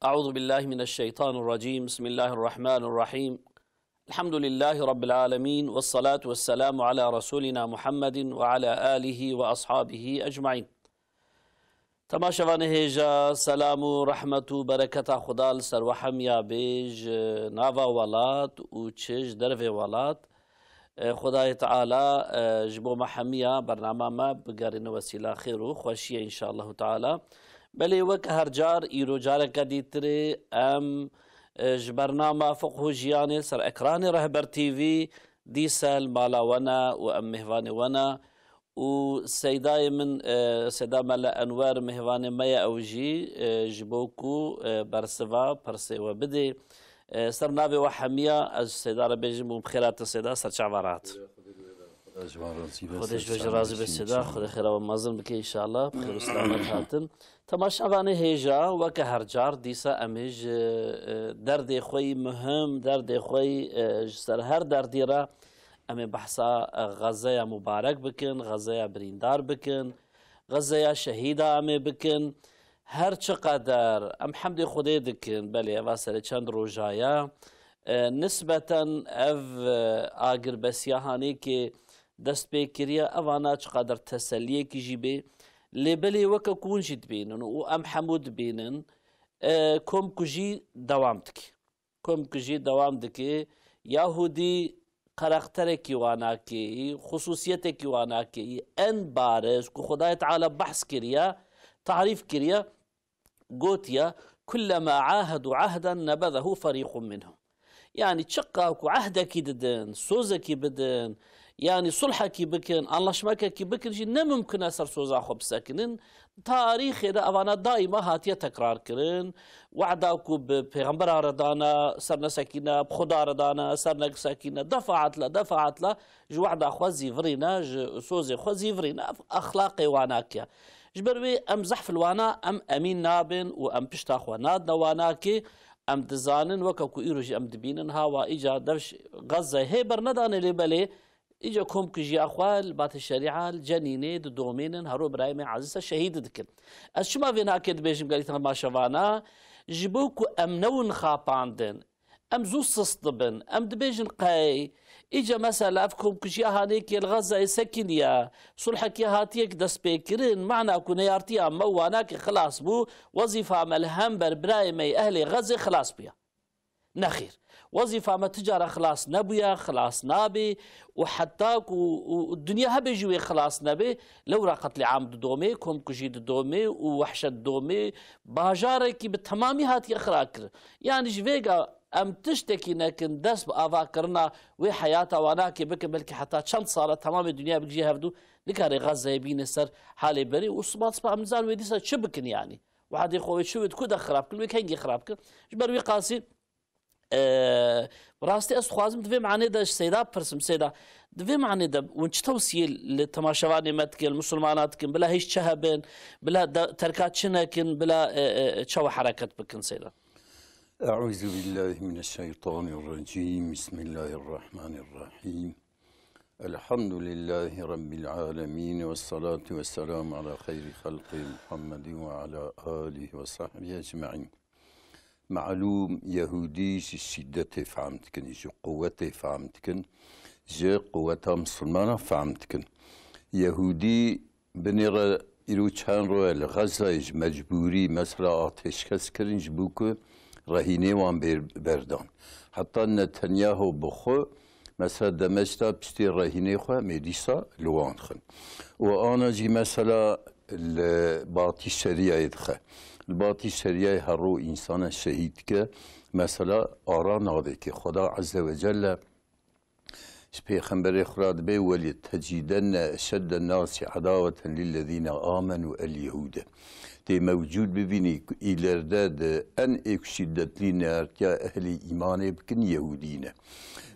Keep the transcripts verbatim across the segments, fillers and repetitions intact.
أعوذ بالله من الشيطان الرجيم. بسم الله الرحمن الرحيم. الحمد لله رب العالمين، والصلاة والسلام على رسولنا محمد وعلى آله وأصحابه أجمعين. Temaşevanê hêja, selam û rehmet û bereketa Xuda li ser we hemiya bê, ji nava welat û çi ji dervê welat. E, Xwedayê Teala, e, ji bo me hemiya bernama me bigerîne wesîla xêr û xweşiyê înşallahu Teala. Belê wek her car, îro careke dîtirê em, e, ji bernama Fiqh û Jiyanê ser ekranê Rehber T V dîsa li mala we ne û em mêvanê we ne. Û seydayê min, e, Seyda Mele Enwer mêvanê me ye, ew jî, e, ji bo ku, e, bersiva pirsê we bidê. E, ser navê we hemiya ez Seyda re bêjim û bi xêr hatin Seyda, ser çava rahat. Xwedê ji we razî be, Xwedê ji we jî razî be Seyda, Xwedê xêra we mezin bike înşallah, bi xêr û selamet hatin. Temaşevanê hêja, weke her car, dîsa em ê ji, e, derdê xwe yî muhim, derdê xwe yî, e, ji ser her derdî re em ê behsa, e, Xezeya mubarek bikin, Xezeya birîndar bikin, Xezeya şehîda em ê bikin. Her çiqeder em hemdê Xwedê dikin, belê eva serê çend roja ye, e, nisbeten ev, e, agirbestiya hanê kê dest pê kiriye, evana çiqadir teseliyekî jî bê. Lê belê weke ku hûn jî dibînin û em hemû dibînin, e, komkujî dewam dike. Komkujî dewam dike. Yahûdî karakterekî wa nakê, xusûsiyetekî wa nakê, en bariz ku Xwedayê Teala behs kiriye, tarîf kiriye, gotiye, "Kullema ahedu ahden nebezehu ferîqun minhum." Yani çiqa ku ehdekî didin, sozekî bidin, yani sulhekî bikin, anlaşmekekî bikin jî ne mumkin e ser soza xwe bisekinin. Tarîxê de evana daîma hatiye tekrar kirin. Wehda ku bi pêxembera re dana, ser nesekîne, bi Xuda re dana, ser nesekîne, defaat le, defaat le ji wehda xwe zîvirîne, ji sozê xwe zîvirîne. Ev exlaqê wanakê ye. Ji ber wê em zehf li wana em emîn nabin û em pişta xwe nadine wanakê. Em dizanin, weke ku îro jî em dibînin, hawa îca dev ş-, Xezze hê bernedanê lê belê, îca komkujiya xwe li batê şerîa li Cenînê didomînin, hero birayê me ezîz e şehîd dikin. Ez çima vê nakê dibêjim gelî temaşevana? Ji bo ku em newin xapandin, em zû sist dibin. Em dibêjin qey, îca mesela ev komkujiya hanê kê li Xezzeyê sekiniye, sulhekî hatiyek dest pê kirin, mana ku neyartiya me û wanakê xilas bû, wezîfa me li hember birayê me yê ehlê Xezzê xilas bûye. Nexêr. Wezîfa me ti cara xilas nebûye, xilas nabê û heta ku, û, û dinya hebe jî wê xilas nebê, lewra qetlîam didomê, komkujî didomê û wehşet didomê, bajarekî bi temamî hatiye xira kirin. Yani ji vêga em tiştekî nekin, dest bi avakirina wê heyata wanakê bikin, belkî heta çend sala temamê dinya bigihîje hevdû, nikare Xezzeyê bîne ser halê berê û sima sima em nizanin wê dîsa çi bikin yani. Wadê xwe wê çi wê di ku de xirab kirin, wê kengî xirab kirin. Ji ber wî qasî, e, bi rastî ez dixwazim di vê manê de ji Seyda bipirsim, Seyda, di vê manê de hûn çi tewsiyê li temaşevanê me dikin, li misilmana dikin, bila hîç çi hebin, bila de, terka çi nekin, bila, e, e, çawa hereket bikin, Seyda? Euzu billahi mineşşeytanirracim. Bismillahirrahmanirrahim. Elhamdülillahi Rabbil alemin ve salatu ve selamu ala xeyri xelqi Muhammedin ve ala alihi ve sahbihi ecmain. Malûm, Yehûdî ji şîdetê fehm dikin, ji quwetê fehm dikin, ji quweta misilmana fehm dikin. Yehûdî binê re îro çend roye li Xezzayê ji mecbûrî mesela atêşkes kirin ji bo ku rehînê wan bêr berdan. Heta Netanyahu bi xwe mesela demeç da piştê rehînê xwe em ê dîsa li wan xin. Û ana jî mesela li batî şeriyayê dixe. Li batî şeriyayê her ro însana şehîd dike, mesela ara navêkê. Xweda Azze ve Celle ji pêxemberê xwe re dibê, "Welî tecidenne eşedden nasi edaweten lillezîne amenu el yehûde." Tê mewcûd bibînî ku îlerde di en ê ku şîdetlî neartiya ehlê îmanê bikin Yehûdî ne.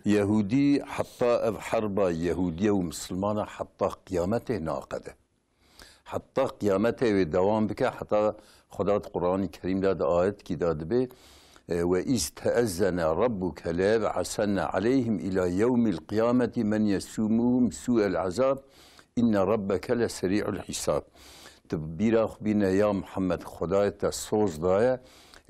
Yehûdî heta ev herba Yehûdiye û misilmana heta qiyametê naqede. Heta qiyametê wê dewam bike, heta Xweda di Quranî Kerîm de di ayetkî de dibê, e, "Ve iz teezzene rabbuke leyeb'asenne aleyhim ila yewmil qiyameti men yesumuhum su'el azab, inne rabbeke le seri'ul hisab." Tu bîra xwe bîne ya Muhammed, Xwedayê te soz daye,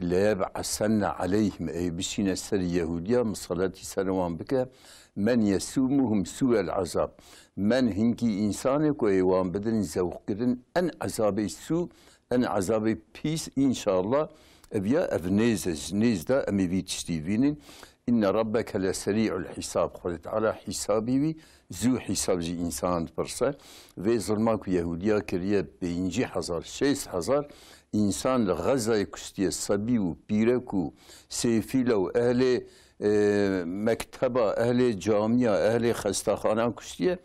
Leyeb'esenne aleyhim, ey bişîne ser Yehûdiya, misaletî ser wan bike, men yesûmuhum sû'el azab. Men hinkî însanê ku ê wan bidin zewqkirin, en ezabê sû, en ezabê pîs, înşallah, ev ya ev nêz e, ji nêz de em ê vî tiştî vînin. Inne rabbeke le serî'ul hîsab. Xwedê Teala hîsabî wî zû hîsab ji însan dipirse. Vê zilma ku Yehûdiya kiriye, pêncî hezar, şêst hezar însan li Xezayê kuştiye, sebî û pîrek û sêfîle û ehlê, e, mekteba, ehlê camiya, ehlê xestaxana kuştiye.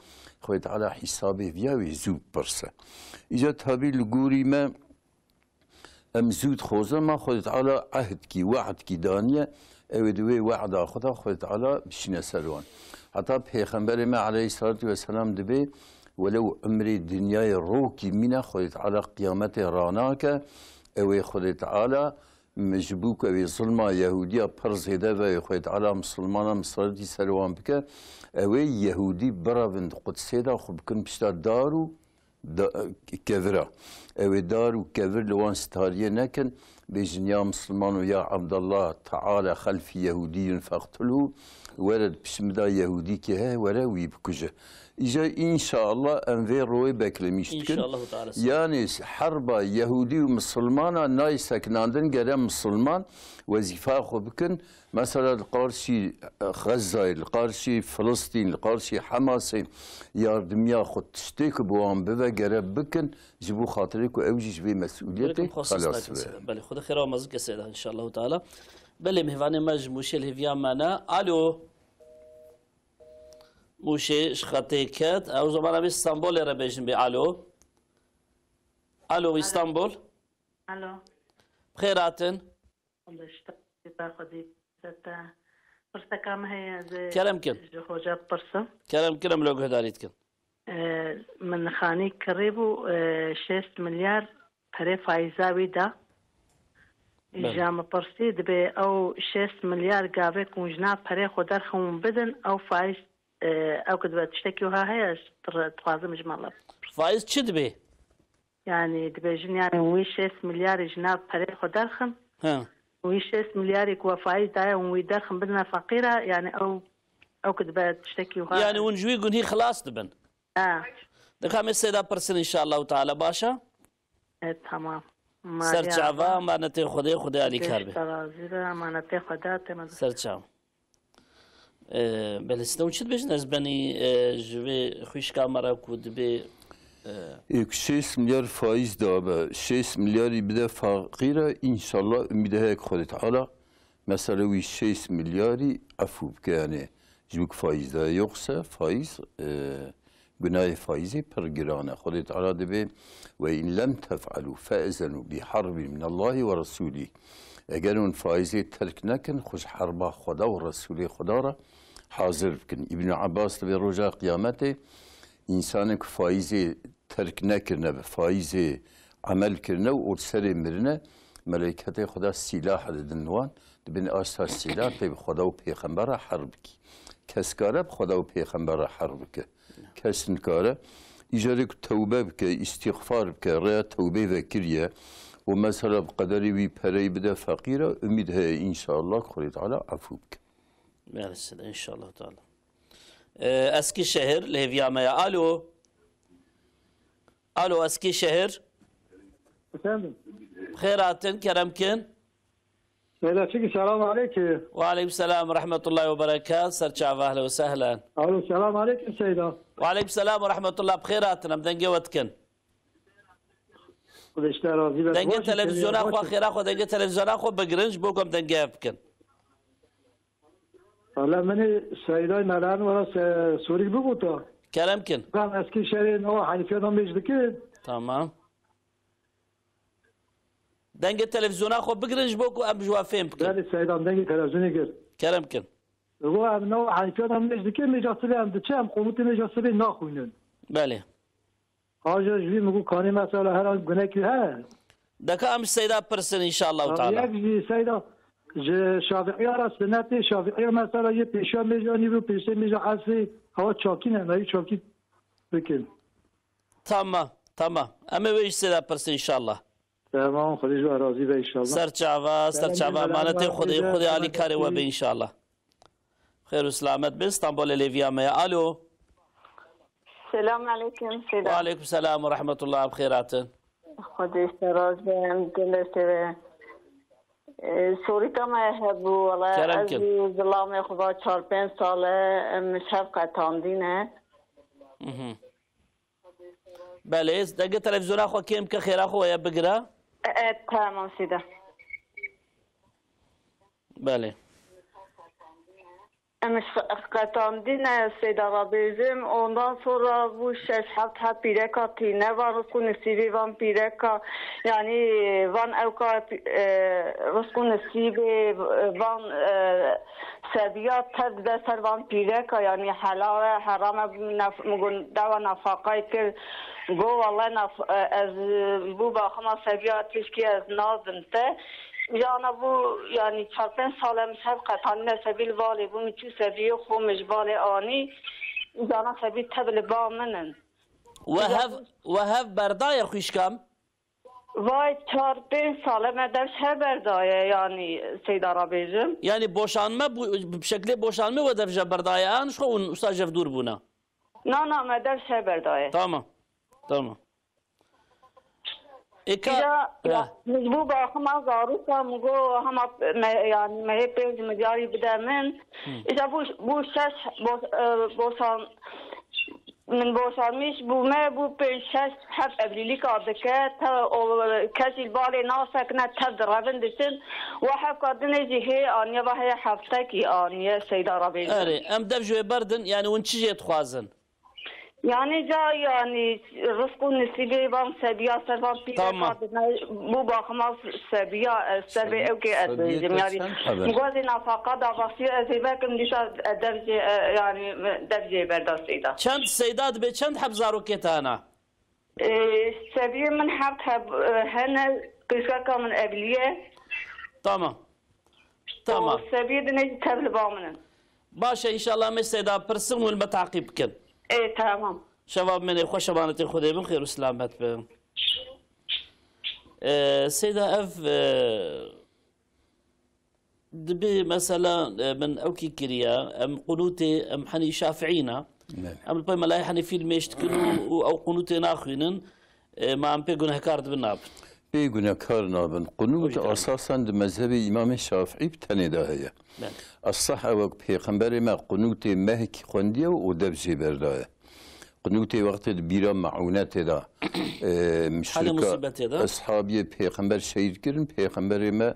Xwedê Teala hîsabê viya wê zû bipirse. Îca tabî li gorî me, em zû dixwazin, ma Xwedê Teala ehdkî, wehdkî daniye, ew ê di wê wehda xwe de Xwedê Teala bişîne ser wan. Heta Pêxemberê me aleyhissalatu vesselam dibê, welew umrê dinyayê rokî mîne, Xwedê Teala qiyametê ranake, ew ê Xwedê Teala, m-, ji bo ku ew ê zilma Yehûdiya pir zêde ve, Xwedê Teala misilmana misaletî ser wan bike, ew ê Yehûdî birevin di Qudsê de xwe bikin pişta dar û da-, kevira. Ew ê dar û kevir li wan sitariyê nekin, bêjin, ya Misilmano, ya Abdallah, teala xelfî Yehûdiyun feqtulhu, were di pişt min de Yehûdîkê heye, were wî bikuje. Îja înşallah em vê royê beklemîş dikin. İnşallah Teala. Yanî herba Yehûdî û Misilmana nayê sekinandin, gere Misilman wezîfa xwe bikin. Mesela li qarşî, e, Xezayê, li qarşî Filistîn, li qarşî Hemasê yardimiya xwe tiştê ku bi wan bibe gere bikin, ji bo xatirê ku ew jî ji vê mesûliyetê Belê, xweş xelas sesler be. Belê, Xwedê xêra mezin ke Seyda, înşallah Teala. Belê, mêvanê me ji Mûşê li hêviya me ne. Alo. Mûşê ji xetê ket. Ew zaman em ê Stenbolê re bêjin bê. Alo. Alo, Alo. Stenbol. Alo. Bi xêr hatin. Xwedê ji te, Xwedê te. Pirseka min heye, ez ê Kerem kin. Ji hoca bipirsim. Kerem kin, em li guhdarî dikin. Ee, min xanî kirî bû, ee, şêst milyar perê faiza wî da. Belê. Ji min pirsî, dibê ew şêst milyar gavê ku hûn ji nav perê xwe derxin hûn bidin, ew faiz, ee, ew ku dibe tiştekî wiha heye, ez dixwazim ji me re. Faiz çi dibê? Yani dibêjin, yani wî şêst milyarî ji nav perê xwe derxin. He. Wî şêst milyarî ku we faîz daye, hûn wî derxin bidine feqîra, yani ew, ew ku dibe tiştekî wiha. Yani hûn ji wî gunhî xilas dibin. Ha. Dixwazim Seyda pirsin, inşallah Teala, baş e? E, tamam. Ser çava, emanetê Xwedê, Xwedê alîkar be. Te razî be, emanetê Xwedê, te mezin. Ser çava. E, belê, siz de çi dibêjin, ez benî, e, ji vê xwişka me re ku dibê, e, Ê ku şêst milyar faîz dabe, şêst milyarî bide feqîre, înşallah umîd heye ku Xwedê Teala mesele wî şêst milyarî efû bike, yani ji bo ku faîz daye. Yoksa faîz, e, gunahê faîzê pir giran e. Xwedê Teala dibê, "Ve in lem tef'alû fe'zenu bi harbin minallahi ve resûlî." Eger hûn faîzê terk nekin, xwe ji herba Xweda û Resûlê Xweda re hazir bikin. Îbn Abbas dibê roja qiyametê, însanê ku faîzê terk nekirine, bi faîzê emel kirine û li serê mirine, meleyketê Xweda sîlah didin wan, dibin, "Asta sîlah tê bi Xweda û Pêxember re herb bikî." Kes kare bi Xweda û Pêxember re herb bike? Kes nikare. Îcarê ku tewbe bike, îstîxfar bike, rêya tewbê vekiriye û mesela bi qederê wî pereyê bide feqîre, umîd heye înşallah ku Xwedê Teala efû bike. Belê, inşallah Teala. Ee, Eskişehir, li hêviya me ya. Alo. Alo, Eskişehir. Efendim? Xêr hatin, kerem kin. Seyda Çiki, selam aleyküm. Ve aleyküm selam ve rahmetullahi ve berekat. Ser çava, ehlen ve sehlen. Alo, selam aleyküm Seyda. Ve aleyküm selam ve rahmetullah. Bi xêr hatin, em dengê we dikin. Xwedê ji te razî be. Dengê televizyona xwe, xêra xwe, dengê televizyona xwe bigirin, ji bo ku em dengê hev bikin. Wele min ê Seydayê Melan were se-, Sûrî bigota. Kerem kin. Ben Eskîşehirê nava Henîfiya da mêj dikin. Tamam. Dengê televizyona xwe bigirin ji bo ku em ji we fêm bikin. Belê Seyda, em dengê televizyonê girt. Kerem kin. Go em nava Henîfiya da mêj dikin, mêja sibê em diçe, em qomûtê mêja sibê naxwînin. Belê. Haja ji vî min got, kanî mesela her an gunekî he. Deka em ji Seyda pirsin, înşallah Teala. Yek jî Seyda, ji Şafiiya re sinetê Şafiiya mesela yê pêşiya mêja nîv û pêşê mêja esrê, hewa çakî ne, nayî çakî bikin. Tamam, tamam. Em ê wê ji Seyda pirsin, înşallah. Tamam, Xwedê ji we razî be înşallah. Ser çava, ser çava, emanetê Xwedê, Xwedê alîkarê we be înşallah. Xêr û selamet be, Stenbolê lêviya me ye. Alo. Selam aleyküm, Seyda. Wa aleyküm selam ve rahmetullah, bi xêr hatin. Xwedê ser razî be, em din destê ve. Ee, sorîka me hebû, wala Kerem ez kin. Û zilamê xwe va çar pênc sal e, em ji hev qetandîne. Mhm. Belê, dengê televîzyona xwe kêm ke, xêra xwe weye bigire. E, e, tamam Seyda. Belê. Em ji qetandîne Seyda rabêjim, ondan sonra bû şeş heft heb pîreka tîne van rizq û nisîbê van pîreka, yanî van ewka, e, rizq û nisîbê van, e, sebiya tev dide ser van pîreka, yanî helal e, heram e, nef-, min got, dawa nefaqayê kir, got, wele nef-, e, ez bû baxima sebiya tişkî ez nadim te. Îja ana bû, yanî çar pênc sal e min ji hev qetanîne, sebî li balê bû, min çû sebiyê xwe min ji balê anî. Îja ana sebî tev li ba min in. We hev, we hev berdaye xwişka min? Vay, çar pênc sal e me dev ji hev berdaye, yanî Seyda rabêjim. Yanî boşanme bû, bi şeklê boşanme we dev ji hev berdaye, an ji xwe hûn wisa ji hev dûr bûne? Na, na, me dev ji hev berdaye. Tamam. Tamam. Êka, îja, heh. Ya, min ji bo baxima zarokê min got, hema me, yanî mehê pênc milyarî bide min. Hı. Îja bû, bû şeş bo-, e, boşan-, min boşanmîş bûme, bû pênc şeş heb evlîlîka dike, te, o, kes jî li balê nasekine, tev direvin diçin. Wa hevka dinê jî hê aniye, va heye heftekî aniye, Seyda rabêjim. Erê, em dev ji wê berdin, yanî hûn çi jê dixwazin? Yanî ca, yanî rizq û nisîbê van sebiya ser van pîreka, tamam, dine, bû baxima sebiya, e, ser vê ewkê ez bêjim. Yanî mixwazê nafaka daxwastiye, ez ê vekim dîsa, e, dev jê, e, yanî dev jê berda Seyda. Çend Seyda dibe, çend heb zarokê te hene? E, sebiyê min heft heb, e, hene, qîzkeka min evlî ye. Tamam. Tamam. Û sebiyê dinê jî tev li ba min in. Baş e, înşallah me Seyda pirsin û li me taqîb bikin. Ê, tamam. Şeva bi menê xweş, emanetê Xwedê bin, xêr û selamet bin. Ee, Seyda ev, e, dibi mesela, e, min ewkî kiriye, em qunûtê, em henî şafiî ne. Belê. Em li pey Melayê Henîfî li mêj dikin û, û ew qunûtê naxwînin. E, ma em pê gunehkar dibin, nabin? Pê gunehkar nabin. Qunût esasen di mezhebê Îmamê Şafîî bi tenê de heye. Belê. Esah ew e ku Pêxemberê me qunûtê mehkî xwendiye û dev jê berdaye. Qunûtê wextê di bîra meûnetê de, e, muşrika musîbetê de, eshabiyê Pêxember şehîd kirin, Pêxemberê me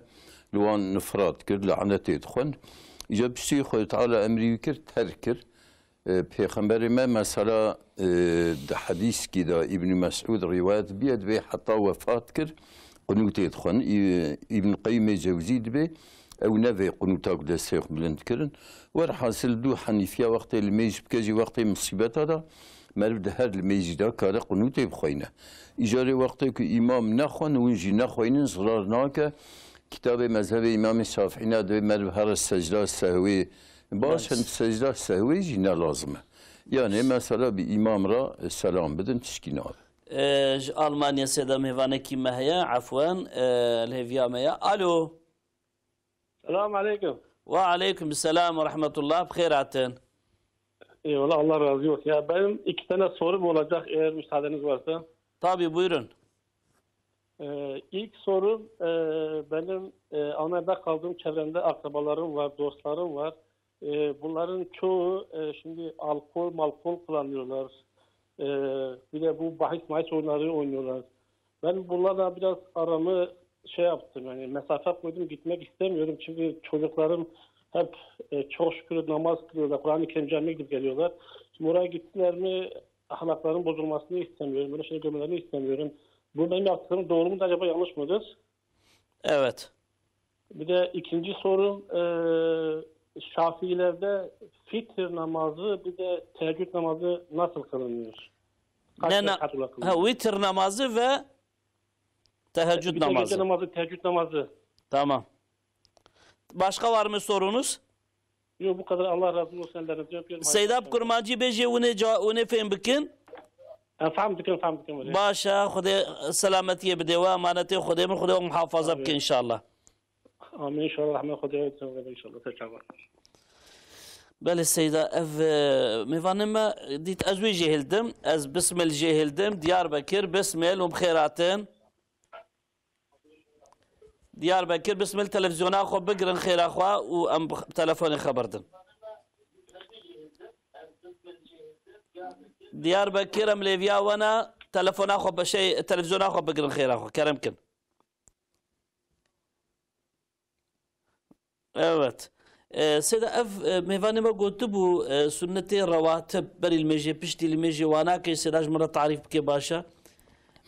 li wan nifrat kir, lanetê dixwend. Îca piştî Xwedê Teala emrî wî kir, terk kir. E, Pêxemberê me mesela, e, di hedîskî de Îbnî Mesûd rîwayet bûye, divê heta wefat kir, qunûtê dixwend. Î-, Îbn Qeyyimê Cewzî dibê, ew ne vê qunûta ku destê xwe bilind kirin. Werhasil dû Henîfiya wextê li mêj bike jî wextê misîbeta de, meriv di her li mêjî de kare qunûtê bixweyne. Îcarê wextê ku îmam nexwend, hûn jî nexweynin, zirar nake. Kitabê mezhebê Îmamê Şafîî ne, divê meriv here secda sehwê. Baş, hin secda sehwê jî ne lazim e. Yanê mesela bi îmam re selam bidin, tişkî nabe. Ee, ji Almanya Seyda mêvanekî me heye, efwen, ee, li hêviya me ye. Alo. Selam aleyküm. Wa aleyküm selam ve rahmetullah. Bi xêr hatin. Eyvallah, Allah razı olsun. Ya benim iki tane sorum olacak eğer müsaadeniz varsa. Tabii, buyurun. Ee, ilk sorum, e, benim, e, Almanya'da kaldığım çevremde akrabalarım var, dostlarım var. E, bunların çoğu, e, şimdi alkol malkol kullanıyorlar. E, bir de bu bahis mahis oyunları oynuyorlar. Ben bunlarla biraz aramı şey yaptım, yani mesafe koydum, gitmek istemiyorum. Çünkü çocuklarım hep, e, çok şükür namaz kılıyorlar, Kur'an-ı Kerim camiye gidip geliyorlar. Şimdi oraya gittiler mi ahlakların bozulmasını istemiyorum, böyle şey görmelerini istemiyorum. Bu benim yaptıklarım doğru mudur acaba, yanlış mıdır? Evet. Bir de ikinci sorum, e, Şafiilerde fitir namazı, bir de teheccüd namazı nasıl kılınıyor? Kaç Ne na-, rekat olarak kılınıyor? Ha, witr namazı ve teheccüd Bir de gece namazı. namazı, teheccüd namazı. Tamam. Başka var mı sorunuz? Yok, bu kadar. Allah razı olsun. Ellerinizden öpüyorum. Seyda Kurmancî bêjê hûn ê ca-, hûn ê fêm bikin. Ha, fehm dikim, fehm dikim. Baş e, Xwedê selametiyê bide we, emanetê Xwedê bin, Xwedê we muhafaza bike înşallah. Amîn înşallah, rehmet Xwedê we inşallah, te çawa. Belê Seyda, ev, e, mêvanê me dît, ez wê jê hildim, ez Bismil jê hildim, Diyarbekir, Bismil û bi xêr hatin. Diyarbekir, Bismil, televîzyona xwe bigirin xêra xwe û em bi telefonê xeber din. Diyarbekir, em lêviya we ne, telefona xwe be-, şey, televîzyona xwe bigirin xêra xwe, kerem kin. Evet. E, Seyda, ev, e, mêvanê me gotibû, e, sunnetê rewatib berî limêjê, piştî limêjê wana ke Seyda ji min re tarîf bike baş e.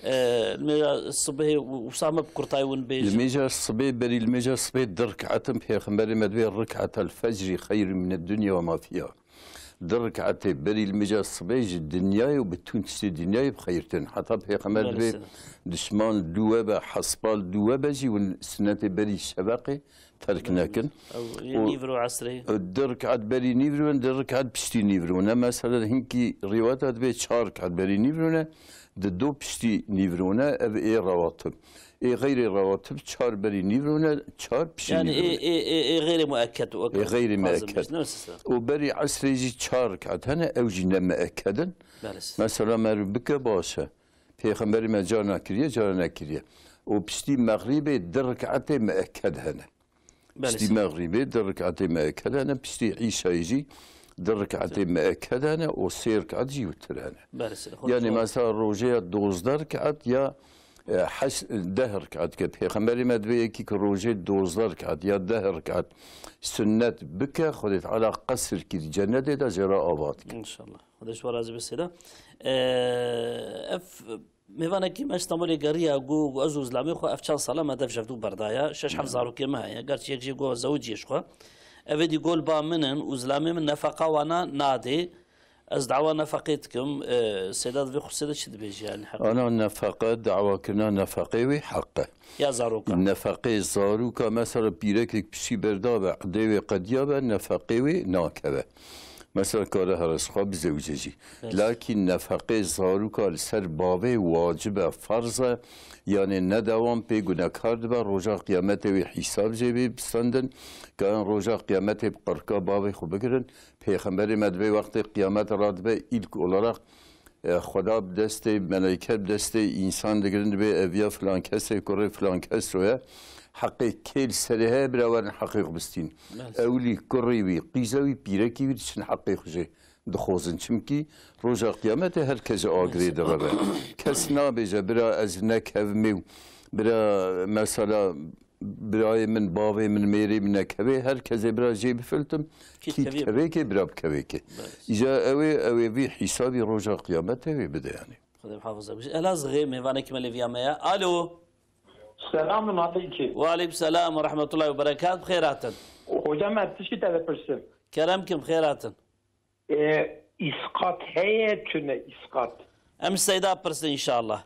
E, limêja sibihê û, wisa me bi kurtayî win bêjin. Limêja sibê, berî limêja sibê du rik'et in, Pêxemberê me dibê rik'etel fecrî xeyrun mined dunya ve ma fiha. Du rik'etê berî limêja sibê ji dinyayê û bütün tiştê dinyayê bi xeyr tên. Heta Pêxember Belê dibê Seyda. Dişman li dû we be, hespa li dû we be jî win sunetê berî şeveqê terk nekin. Ew, û nîvro esrê. Du rik'et berî nîvro ne, du rik'et piştî nîvro ne. Mesela hinkî rîwayeta dibê çar rik'et berî nîvro ne, di do piştî nîvro ne, ev ê rewatib. Ê xeyrê rewatib çar berî nîvro ne, çar pişî Yani nîvro ê, ne. ê, ê, ê xeyrê muekket û Ê xeyrê muekket. Û berî esrê jî çar rik'et hene, ew jî ne muekket in. Belê. Mesela meriv bike baş e. Pêxemberê me carna kiriye, carna nekiriye. Û piştî mexrîbê du rik'etê muekket hene. Belê Piştî seyda. Mexrîbê du rik'etê muekket hene, piştî îşayê jî du rik'etê muekket hene û sê rik'et jî witir hene. Belê seyda. Yanî mesela rojê ya dozdeh rik'et ya, e, heş-, deh rik'et ke Pêxemberê me dibê yekî ki rojê dozdeh rik'et ya deh rik'et sunnet bike, Xwedê Teala qesrkî di cennetê de jê re ava dike. Înşallah. Xwedê ji we razî be seyda. Ee, ev mêvanekî me Stenbolê geriya, got, got, ez û zilamê xwe ev çend sala me dev ji hevdû berdaya. Şeş heft zarokê me heye. Gerçi yek jê got zewicî ye ji xwe. Ev êdî got li ba min in û zilamê min nefeqa wana nadê. Ez dawa nefeqê dikim. Ee, seyda di vê xursê de çi dibêjî yani heq? Ana nefeqe, dawakirina nefeqê wê heq e. Ya zaroka. Nefeqê zaroka, mesela pîrekek piştî berdabe, edê wê qediyabe, nefeqê wê nakeve. Mesela kare here ji xwe bizewce jî. Evet. Lakîn nefeqê zaroka li ser bavê wacib e, ferz e. Yanê nedewam pê gunekar dibe, roja qiyametê wê hîsab jê bê bistendin. Kayan roja qiyametê bi qirka bavê xwe bigirin. Pêxemberê me dibê wextê qiyamet radibe, îlk olarak E, Xweda bi destê, meleyke bi destê însan digirin, dibê ev ya filan kesê, kurê filan kes roye. Heqê kê li serê heye, bira werin heqê xwe bistîn. Belê. Ewlî, kurê wî, qîza wî, pîrekî wî diçin heqê xwe jê dixwazin. Çimkî roja qiyametê her kes ji agirê direve. Kes nabêje, bira ez nekevimê û bira mesela birayê min, bavê min, mêrê min nekevê, her kesê bira jê bifiltim, kî dikevê kê, bira bikevê kê. Belê. Îca ew ê, ew ê vî hîsabî roja qiyametê wê bide yanî. Xwedê muhafaza bike. Elazığê mêvanekî me lêviya me ye. Alo. Selamun aleykum. Ve aleykum selam ve rahmetullahi ve berekat. Bi xêr hatin. Hocam, ez tiştî te bipirsim. Kerem kim, bi xêr hatin. E, îsqat heye, tune îsqat? Em Seyda pirsin înşallah.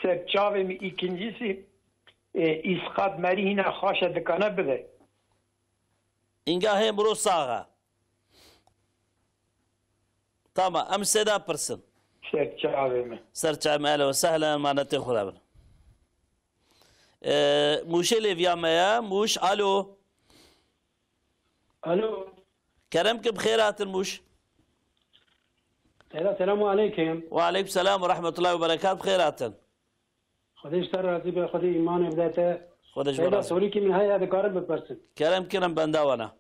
Ser çavê min, îkincisi, e, îsqat merî hîna xaş e, dikane bide? Înga hê miro sax e. Tamam, em Seyda pirsin. Ser çavê min. Ser çavê min, ehlen ve sehlen, emanetê Xweda bin. E, Mûşê lêviya me ye, Mûş, alo. Alo. Kerem ki bi xêr hatin Mûş. Seyda, selamu aleykum. Ve aleykum selam ve rahmetullahi ve berekat, bi xêr hatin. Xwedê ji te razî be, Xwedê îmanê bide te. Xwedê ji we Seyda, razî be. Sorîkî min heye, dikarim bipirsim? Kerem kirim, benda wana.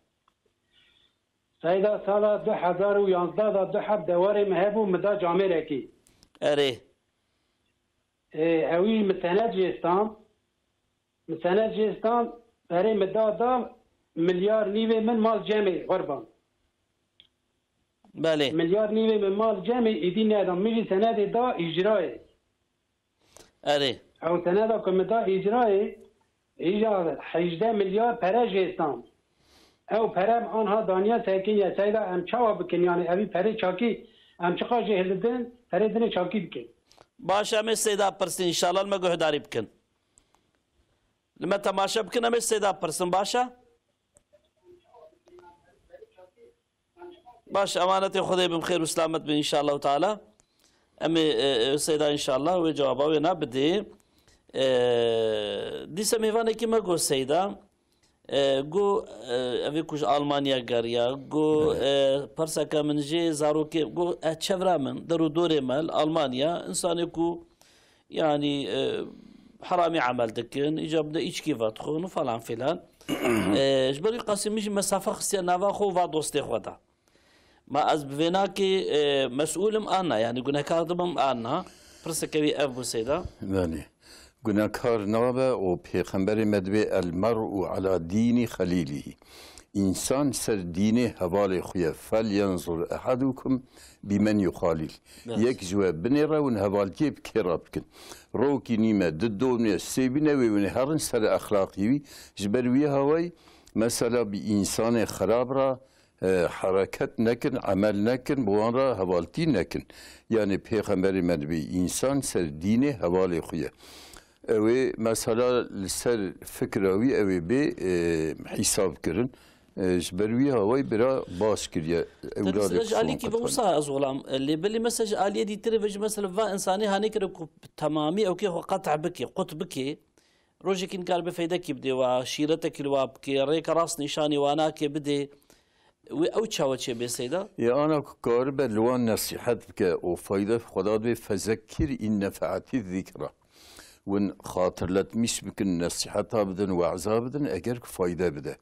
Seyda, sala du hezar û yanzdeh de du heb dewarê min hebû, min da camêrekî. Erê. Ê, ewî min senet jê stan. Min senet jê stan, perê min da, da milyar nîvê min mal cemê xurban. Belê. Milyar nîvê min mal cemê, êdî neda. Min jî senedê da îcrayê. Erê. Ew seneda ku min da îcrayê, îja hejdeh milyar pere jê stan. Ew pere min anha daniya sekiniye. Seyda, em çawa bikin? Yani evî perê çakî, em çiqas jê hilidin, perê dinê çakî bikin. Baş, em ê Seyda pirsin, înşallah li me guhdarî bikin. Li me temaşe bikin, em ê Seyda pirsin, baş e? Baş, emanetê Xwedê bin, xêr û selamet bin, înşallah teala. Em ê, e, e, Seyda înşallah wê cewaba wê na bidê. E, dîse mêvanekî me got Seyda. E, got, e, ev ê ku ji Almanya geriya. Got, e, perseke min jê zarokê, got, e, çevra min, der û dorê me li Almanya, insanê ku, yanî, e, heramî emel dikin, îca bi de îçkî vedixwin û falan filan. E, ji ber wî qasî min jî mesafe xistiye nava xwe û va dostê xwe de. Ma ez bi vê nakê, e, mesûl im an na, yanî gunehkar dibim an na? Pirseke wî ev bû Seyda. Belê. Gunehkar nabe û Pêxemberê me dibê, "El mer'u ala dînî xelîlihî." Însan ser dînê hevalê xwe ye. "Fel yenzur ehadukum bi men yuxalîl." Evet. Yek ji we binêre hûn hevaltiyê bi kê re bikin. Rokî nîme, di domnê, sêbîne wê hûn ê herin ser exlaqî wî. Ji ber wî hawayî mesela bi însanê xerab re e, hereket nekin, emel nekin, bi wan re hevaltî nekin. Yanî Pêxemberê me dibê, însan ser dînê hevalê xwe ye. Ew ê mesela li ser fikra wî ew ê bê, e, hîsab kirin. E, ji ber wî hawayî bira baş kiriye. Ewladê ji alîkî ve wisa ez xulam. E, lê belê mesela ji aliyê dîtirê ve jî mesela va insanê hanê kire ku bi temamî ew kê xwe qet'a bike, qut bike. Rojekî nikaribe feydekî bidê wa, şîretekî li wa bike, rêke rast nîşanî wa nake bidê. Wê ew çawa çêbê Seyda? Ê ana ku karibe li wan nesîhet bike û fayde xwe da dibê, fezekir in nefe'etî zikra. Win xatirletmîş bikin, nesîheta bidin, we'za bidin, eger ku fayde bide.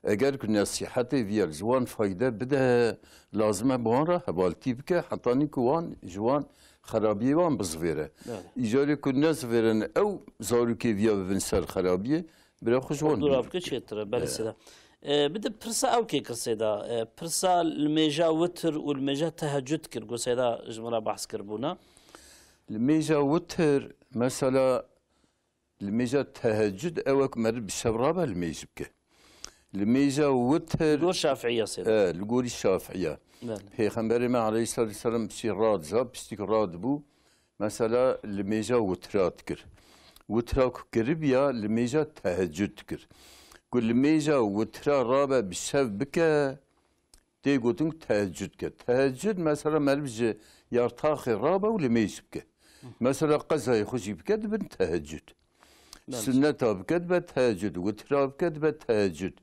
Eger ku nesîhetê viya ji wan fayde bide, lazim e bi wan re hevaltî bike, hetanî ku wan ji wan xerabiyê wan bizivêre. Evet. Îcarê ku nezivêrin, ew zarokê viya bibin ser xerabiyê, bira xwe ji wan dûr bike, çêtir e, belê Seyda. E, bi de pirsa ew kê kir Seyda. E, pirsa li mêja witir û li mêja tehecud kir, got Seyda ji min re behs kiribûna. Li mêja witir, mesela, li mêja tehecud ew e ku meriv bi şev rabe li mêj bike. Li mêja witir. Li gor Şafiiya Seyda. E, li gorî Şafiiya. Belê. Pêxemberê me aleyhissalatu vesselam piştî radiza, piştî ku radibû, mesela li mêja witira dikir. Witira ku kiribiya li mêja tehecud dikir. Ku li mêja witira rabe bi şev bike, tê gotin ku tehecud ke. Tehecud mesela meriv ji yartaxê rabe û li mêj bike. Mesela qezayê xwe jî bike dibin tehecud. Belê. Sunneta bike dibe tehecud, witira bike dibe tehecud.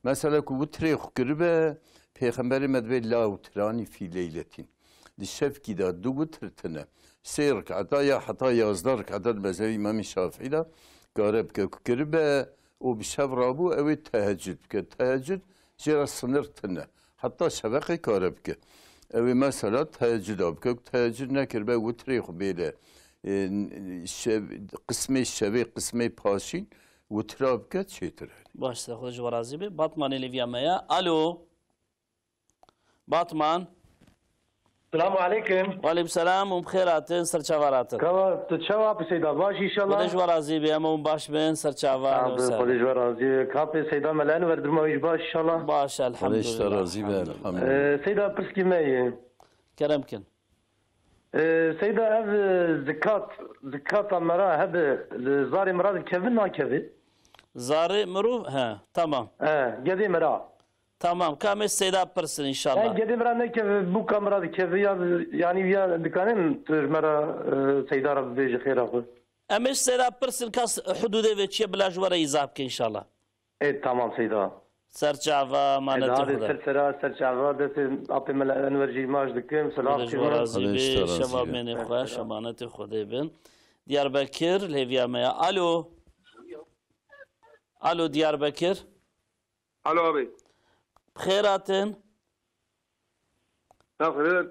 Mesela ku witirê xwe kiribe, Pêxemberê me dibê la witiranî fî leyletîn. Di şevkî de du witir tune. Sê riketa ya heta yazdeh riketa di mezhebê Îmamê Şafîî de kare bike. Ku kiribe û bi şev rabû, ew ê tehecud bike. Tehecud jê re sinir tune. Heta şeveqê kare bike. Ew ê mesela tehecuda bike. Ku tehecud nekiribe, witirê xwe bêle, e, şev, qismê şevê, qismê paşîn, witira bike, çêtir e. Baş, Seyda, Xwedê ji we razî be. Batmanê lêviya me ya. Alo. Batman. Selamu aleykum. Weleykum selam û bi xêr hatin, ser çava hatin. Kawa, tu çawa bi Seyda, baş inşallah? Xwedê ji we razî be, em hûn baş bin, ser çava. Abi, Xwedê ji we razî be. Kapê Seyda Melen ver, durma wî jî baş inşallah. Baş, elhamdulillah. Xwedê ji te razî be, elhamdulillah. Ee, Seyda, pirskî me ye. Kerem kin. Ee, Seyda, ev, e, zikat, zikata mera hebe, li zarê mera dikeve, nakeve? Zarê mirov, he, tamam. He, gedê mera. Tamam, ka em ê Seyda pirsin inşallah. Ev gedê mera nekeve, bûka mera dikeve ya, yanî ya dikanin tu ji mera, e, Seyda re bibêje xêra xwe. Em ê Seyda pirsin ka s-, hudûdê vê çi ye bila ji we re îzah bike inşallah. Ê, tamam Seyda. Ser çava, emanetê Xwedê. Ser sera, ser çava, destê apê me Enwer jî maç dikim, silav kirim. Xwedê ji we razî be, şeva mênê xweş, emanetê Xwedê bin. Diyarbekir, lêviya me ya. Alo. Alo, Diyarbekir. Alo abi. Bi xêr hatin. Naxir.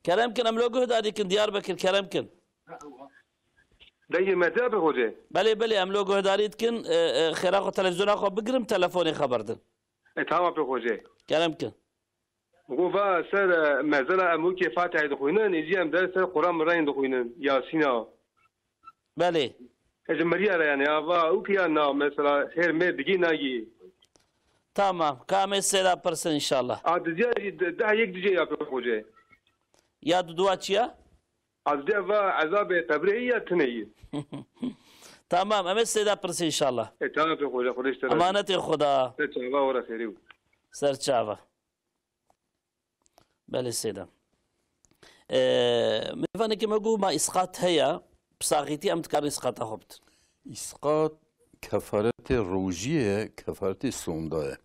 Kerem kin, em lo guhdarî kin, Diyarbekir, kerem kin. Dengê me tê, abi Xocê? Belê, belê, em lo guhdarî dikin. E, e, xêra xwe, televîzyona xwe bigirim, telefonê xeber din. E, tamam, abi Xocê. Kerem kin. Go va ser, e, mezela em wekî Fatihayê dixwînin, êdî em der ser Quran Mirayên dixwînin, Yasîna. Belê. E, ji meriya re yani, ya va û ki ya na, mesela, her mêr digî nagî. Tamam. Ka em ê Seyda pirsin inşallah. A diziya jî de-, daha yek dije ya pê Xocê. Ya duduwa çi ya? A diziya va ezabê qebrê ya tine yi. Tamam. Em ê Seyda pirsin inşallah. E, tamam pê Xocê, Xwedê ji te razî. Emanetê Xweda. Ser çava ora xêrî û. Ser çava. Belê Seyda. E, mêvanekî me got, ma îsqat heye, bi saxîtî em dikarin îsqata xwe bidin. Îsqat kefaretê rojiyê ye, kefaretê sonda ye.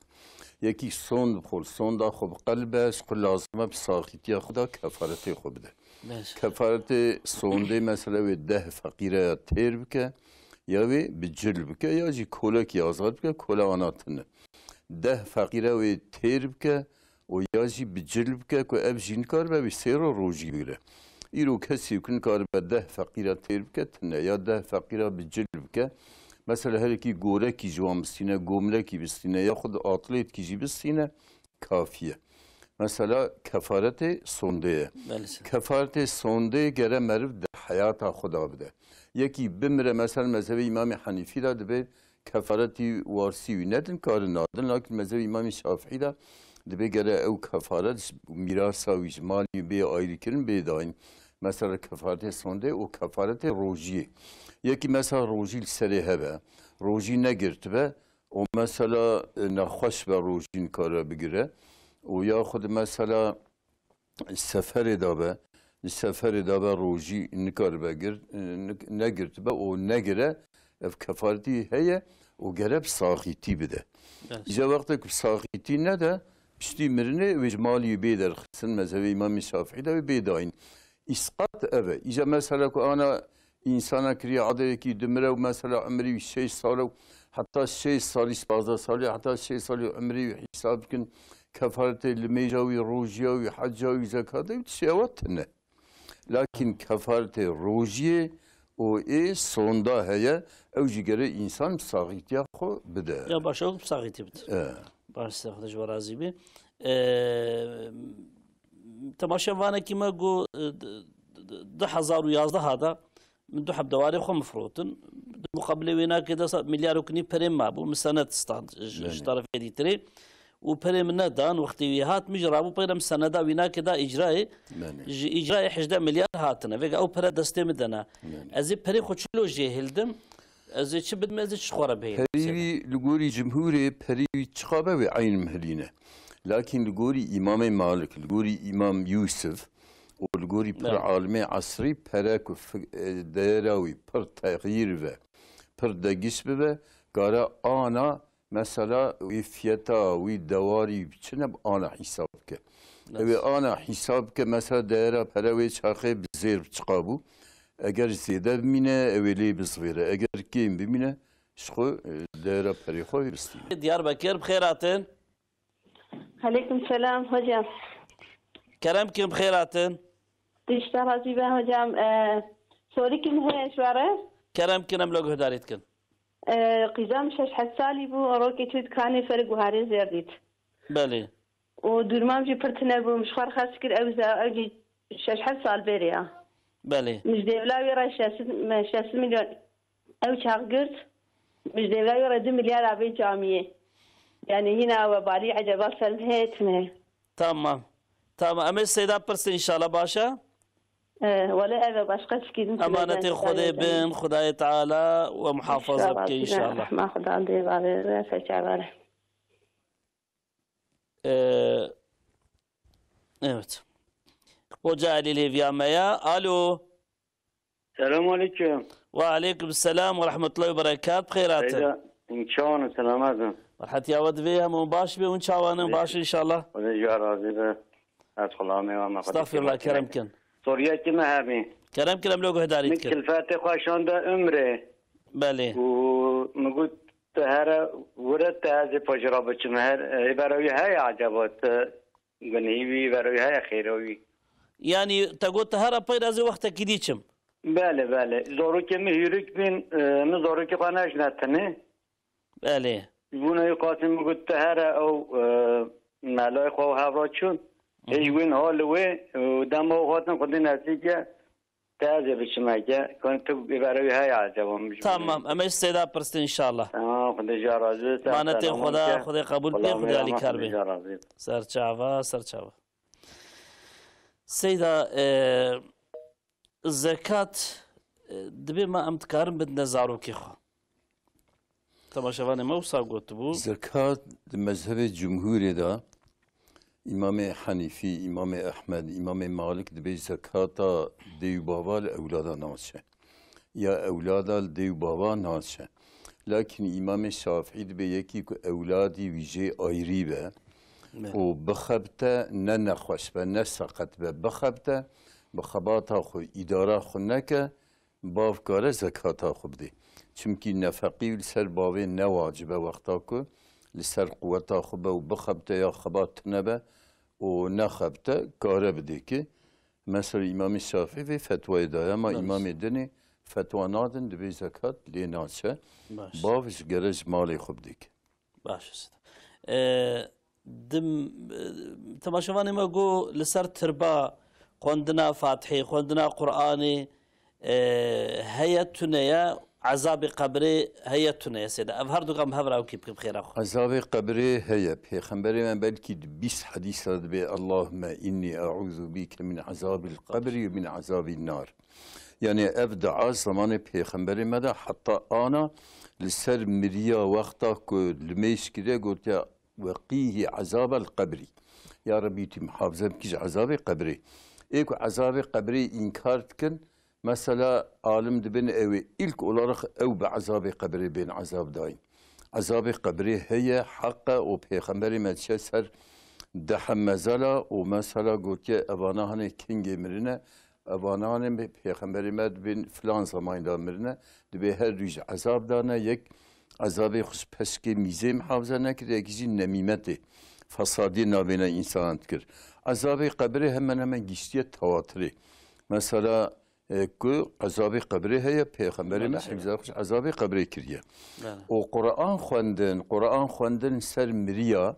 Yekî sond bi xwe, sonda xwe bi qel be, ji xwe lazim e bi saxîtiya xwe de kefaretê xwe bide. Baş. Kefaretê sondê mesela wê deh feqîreya têr bike, ya wê bi cil bike, ya jî kolekî azad bike, kola ana tune. Deh feqîre wê têr bike û ya jî bi cil bike ku ev jî nikaribe wê sê roj rojî bigire. Îro kesê ku nikaribe deh feqîra têr bike tune ya deh feqîra bi cil bike. Mesela herekî gorekî ji wan bistîne, gomlekî bistîne, yaxud atlêtkî jî bistîne, kafî ye. Mesela kefaretê sondê ye. Belê. Kefaretê sondê gere meriv di heyata xwe de bide. Yekî bimire, mesela mezhebê Îmamê Henîfî de dibê kefaretî warisî wî nedin, karin nadin. Lakin mezhebê Îmamê Şafîî de dibê gere ew kefaret ji mîrasa wî, ji malî wî bê ayrîkirin, bê dayîn. Mesela kefaretê sondê û kefaretê rojiyê. Yekî mesela rojî li serê hebe, rojî negirtibe, û mesela, e, nexweş be, rojî nikare bigire û yaxud mesela seferê de be, li seferê de be rojî nikaribe gir-, e, nik-, negirtibe û negire, ev kefaretî heye û gere bi saxîtî bide. Evet. Îca wextek bi saxîtî nede, piştî mirinê wê ji malî wî bê derxistin, mezhebê Îmamê Şafîî de wê bê dayîn. Îsqat ev e. Îca mesela ku ana însana kiriye, adeyekî dimire û mesela umrî wî şeş sal e û heta şeş salî, pazdeh salî, heta şeş salî umrî wî hîsab bikin, kefaretê limêja wî, rojiya wî, heca wî, zekata wî, tiştê ewa tune. Lakin kefaretê rojiyê û ê sonda heye, ew jî gere însan bi saxîtiya xwe bide. Ya baş, ew bi saxîtî bide. E. Baş, Xwedê ji we razî be. E, temaşevanekî me got, e, d-, d-, du hezar û yazdeh de min du heb dewarê xwe min firotin. Di muqabilê wê nakê de sa-, milyar û kinî perê mabû. Min senet stand ji, ji Belê. Tarafê dîtirê. Û perê min nedan, wextê wî hat, min jî rabû peyre min seneda wî nakê da îcrayê. Belê. Ji îcrayê hejdeh milyar hatine. Vêga ew pere destê min de ne. Belê. Ez ê perê xwe çilo jê hildim? Ez ê çi bidim, ez ê çi xwe re bihêlim? Perî wî li gorî cumhûrê perî wî çiqa be wê eyn mihilîne. Lakin li gorî Îmamê Malik, li gorî Îmam Yûsif û li gorî pir Belê. Alimê esrî pere ku fi-, e, değera wî pir texyîr ve, pir degiş bibe, kare ana mesela wî fiyeta wî dewarî çi ne ana hîsab bike. Ew ê Nas. Ana hîsab bike mesela değera pere wê çaxê bi zêr bi çiqa bû. Eger zêde bimîne, ew ê lê bizvêre. Eger kêm bimîne, ji xwe, e, değera perê xwe bistîne. Diyarbekir, bi xêr hatin. Aleykum selam hocam. Kerem kin, bi xêr hatin. Tişta razî be hocam. E, sorî kim heye ji we re? Kerem kin, em lo guhdarî dikin. E, qîza min şeş heft salî bû, rokê çû dikanê, ferik wiharê zêr dît. Belê. Û dûrmam jî pir tune bû, min ji xwe re xerc kir, ew ze-, ew jî şeş heft sal bêrê ya. Belê. Min ji dêvla wî re şeş, me şeş milyon ew çax girt, min ji dêvla wî re du milyar avê camiyê. Yani hîna webalî eceba ser min heye tune. Tamam. Tamam. Em ê Seyda pirsin înşallah, baş e? E, wele ev e, başqa çikî din Emanetê Xwedê bin, Xwedayê Teala we muhafaza bike înşallah. Rehma Xweda dê bavê ve seçavare. Ee, evet. Hoca Elî Lêviya me ya. Alo. Selam aleyküm. Ve aleyküm selam ve rahmetullahi ve berekat. Bi xêr hatin. Seyda, çawan in, selamet in. Merhetiya we divê hemû baş be, hûn çawan in, baş inşallah. Xwedê ji we razî be. Ez xulamê we me xwedî Estağfirullah, kerem kin. Soriyekî me hebî. Kerem kin, em lo guhdarî dikin. Min kilfetê xwe şande umrê. Belê. Û min got, Tu here wire te ez ê pajira biçim. Her, e, ê berewî heye acaba? Tu gunehî wî, berewî heye xêra wî? Yanî te got tu here peyre ez ê wextekî dî çim? Belê, belê. Zarokê min hîrik bîn, e, min zarokê xwe nejne tinê. Belê. Ji bo neyê qasî min got tu here ew, e, melayê xwe û hevra çûn. Hı hı. Ê ji wên ha li wê, û dema ew hatin xwedî nesî ke, Te ez ê biçime ke, kon tu ê berewî heye acaba min ji Tamam, em ê Seyda pirstin inşallah. Tamam, Xwedê ji we razî be. Manetê Xweda, Xwedê qebûl bike, Xwedê alîkar be. Xwedê ji we razî be. Ser çava, ser çava. Seyda, e, zekat, e, dibê me em dikarin bidine zarokê xwe. Temaşevanê me wisa gotibû. Zekat di mezhebê cumhûrê de Îmamê Henîfî, Îmamê Ehmed, Îmamê Malik dibê zekata dê û bava li ewlada naçe. Ya ewlada li dê û bava naçe. Lakin Îmamê Şafîî dibê yekî ku ewladî wî jê ayrî be Belê. û bixebite, ne nexweş be, ne seqet be, bixebite, bi xebata xwe, îdara xwe neke, bav kare zekata xwe bidê. Çimkî nefeqî li ser bavê ne wacib e wexta ku li ser quweta xwe be û bixebite ya xebat tune be û nexebite, kare bidê ki. Mesela Îmamê Şafî vê fetwayê daye, ma Baş. Îmamê dinê fetwa nadin, dibê zekat lê naçe. Baş. Bav ji gere ji malê xwe bidê ki. Baş e. Ee, dim, e, temaşevanê me got, li ser tirba xwendina Fatihê, xwendina Qur'anê, e, heye tune ye, ezabê qebrê heye tune ye sêde. Ev her du em hev re ew kî bikim xêra xwe. Ezabê qebrê heye. Pêxemberê me belkî di bîst hedîs re dibê, "Allahümme inni e'uzu bike min azabil qebri ve min azabin nar." Yani ev dua zamanê Pêxemberê me de heta ana li ser miriya wexta ku limêj kiriye gotiye, "Weqîhî ezabel qebrî." Ya Rebî tu muhafize bikî ji ezabê qebrê. Ê ku ezabê qebrê înkar dikin, mesela alim dibin ew ê ilk olarak ew bi ezabê qebrê bên ezab dayîn. Ezabê qebrê heye, heq e û Pêxemberê me diçe ser dehe mezela û mesela gotiye, "Evana hanê kengê mirine, evana hanê Pêxemberê me dibên filan zemanî de mirine." Dibê her du ji ezab dane, yek ezabê xwe ji peşkê mîzê mihafize nekir, yekî jî nemîmetê, fesadiyê navbêne însanan dikir. Ezabê qebrê hemen hemen giştiye tewatirê. Mesela, e, ku ezabê qebrê heye, Pêxemberê me Belê. hifza xwe ji ezabê qebrê kiriye. Belê. Û Quran xwendin, Quran xwendin ser miriya,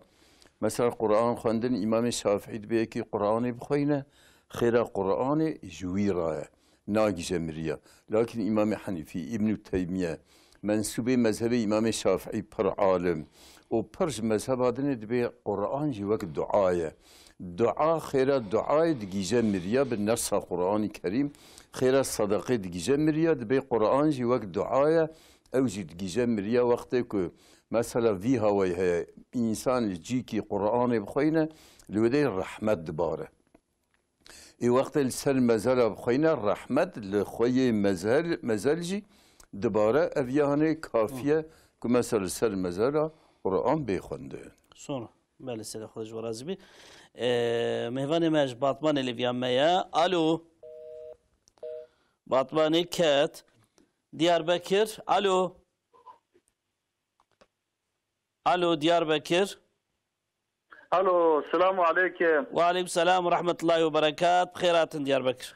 mesela Quran xwendin, Îmamê Şafîî dibê yekî Quranê bixweyne, xêra Quranê ji wî ra ye, nagije miriya. Lakin Îmamê Henîfî, Îbnû Teymiye, mensûbê mezhebê Îmamê Şafîî pir alim û pir ji mezheba dinê dibê Quran jî wek dua ye. Dua, xêra duayê digije miriya bi nefsa Quranî Kerîm, xêra sedeqê digije miriya, dibê Quran jî wek dua ye, ew jî digije miriya. Wextê ku mesela vî hawayî heye, însan li cîkî Quranê bixweyne, li wê de rehmet dibare. Ê wextê li ser mezela bixweyne, rehmet li xweyê mezel, mezel jî dibare. Ev ya hanê kafiye ku mesela li ser mezela Quran bê xwendin. Sonra, belê, sêde, Xwedê ji we razî bî. Ee, mêvanê me ji Batmanê lêviya me ye. Alo. Batmanê ket. Diyarbekir. Alo. Alo, Diyarbekir. Alo, selamu aleykum. Ve aleykum selam ve rahmetullahi ve berekat. Bi xêr hatin Diyarbekir.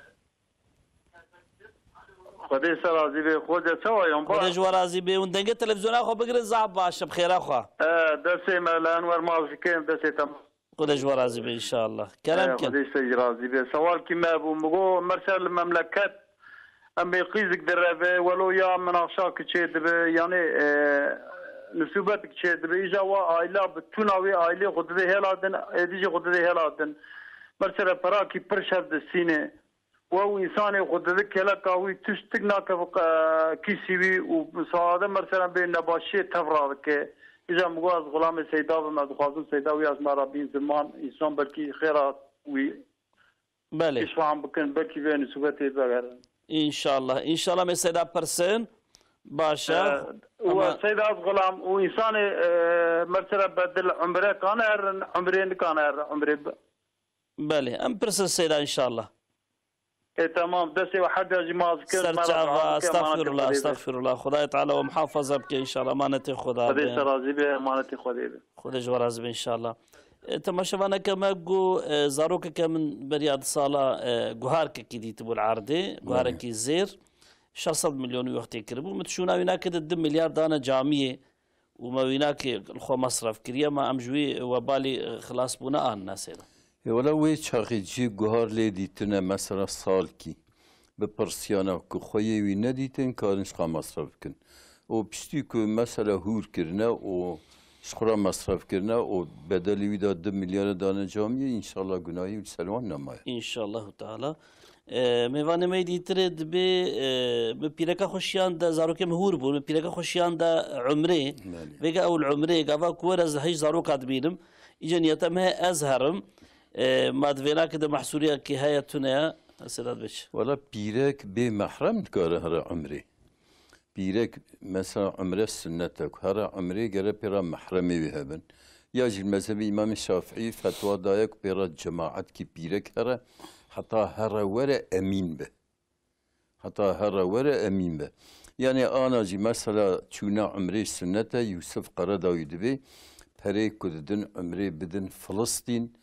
Xwedê ser razî bê. Xwedê çawa yan Xwedê baş? ji we razî bê. Hûn dengê televîzyona xwe bigirin, zaf baş e, bi xêra xwe. E, destê me li Enwer Mazikê, destê te. Xwedê ji we razî bê inşallah. Kerem E, kin. Xwedê ji te jî razî bê. Sewalkî me bû. Min got, merser li memleket em bê qîzik direve, welo ya minaşa ki çê dibe, yanî, e, nisûbetik çê dibe. Îja wa aila bi tûna wê ailê xwe didê hêla din, êdî jî xwe didê hêla din. Merser e perakî pir şev distîne. Wew însanê xwe dide keleka wî, tiştik nake, e, kîsî wî û sade merser e bê nebaşiyê tev radike. Îja min got ez xulamê Seyda bim, ez dixwazim Seyda wî ez me re bîn ziman, însan belkî xêra wî Belê. Pêşvan bikin, belkî vê nisûbetê vegerin. Înşallah. Înşallah me Seyda pirsin. Baş e. Ee, Ama û Seyda ez xulam û însanê, e, merser e bedil umre kane herin, umrê nikane herin, umrê be- Belê, em pirsin Seyda înşallah. E, tamam, destê we her cajî maz bikin, me re Serçava, dua bike, emanetê estağfirullah, Xwedê be. Estağfirullah. Xwedayê Teala we muhafaza bike înşallah, emanetê Xweda Xwedê be. Ser razî be, emanetê Xwedê be. Xwedê ji we razî be înşallah. E, temaşevaneke me got, e, zarokeke min beriya du sala, e, guharkekî dîtibû li erdê, Belê. guharekî zêr, şeş sed milyon wî wextê kiribû. Min şûna wî nakirdi du milyar dane camiyê. û me wî nakê li xwe mesref kiriye, ma em ji wî webalî, e, xilas bûne an ne sêda? Ê wele wê çaxê cî guhar lê dîtine, mesela salkî, bi pirsiyana ku xweyê wî nedîtin, karin ji xwe mesref bikin. Û piştî ku mesela hûr kirine û ji xwe re mesref kirine û bedelî wî de du milyara dane camiyê, înşallah gunahî li ser wan nemaye. Înşallahu Teala. E, mêvanê me yê dîtirê dibê, e, min pîreka xwe şiyan de, zarokê min hûr bûn, min pîreka xwe şiyan de umrê. Belê. Vêga ew li umrê, gava ku were ez hej zaroka dibînim. Îca niyeta me heye ez herim. E, ma di vênakê de mehsûriyekî heye tune ye, Sedat Bey? Wala pîrek bê mehrem dikare here umrê. Pîrek mesela umre sunnet e ku here umrê gere pê re mehremê wî hebin. Ya jî mezhebê Îmamê Şafîî fetwa daye ku pê re cemaetkî pîrek here, heta here were emîn be. Heta here were emîn be. Yanî ana jî mesela çûna umrê sunnet e, Yûsif Qeredawî dibê perê ku didin umrê bidin Filistîn,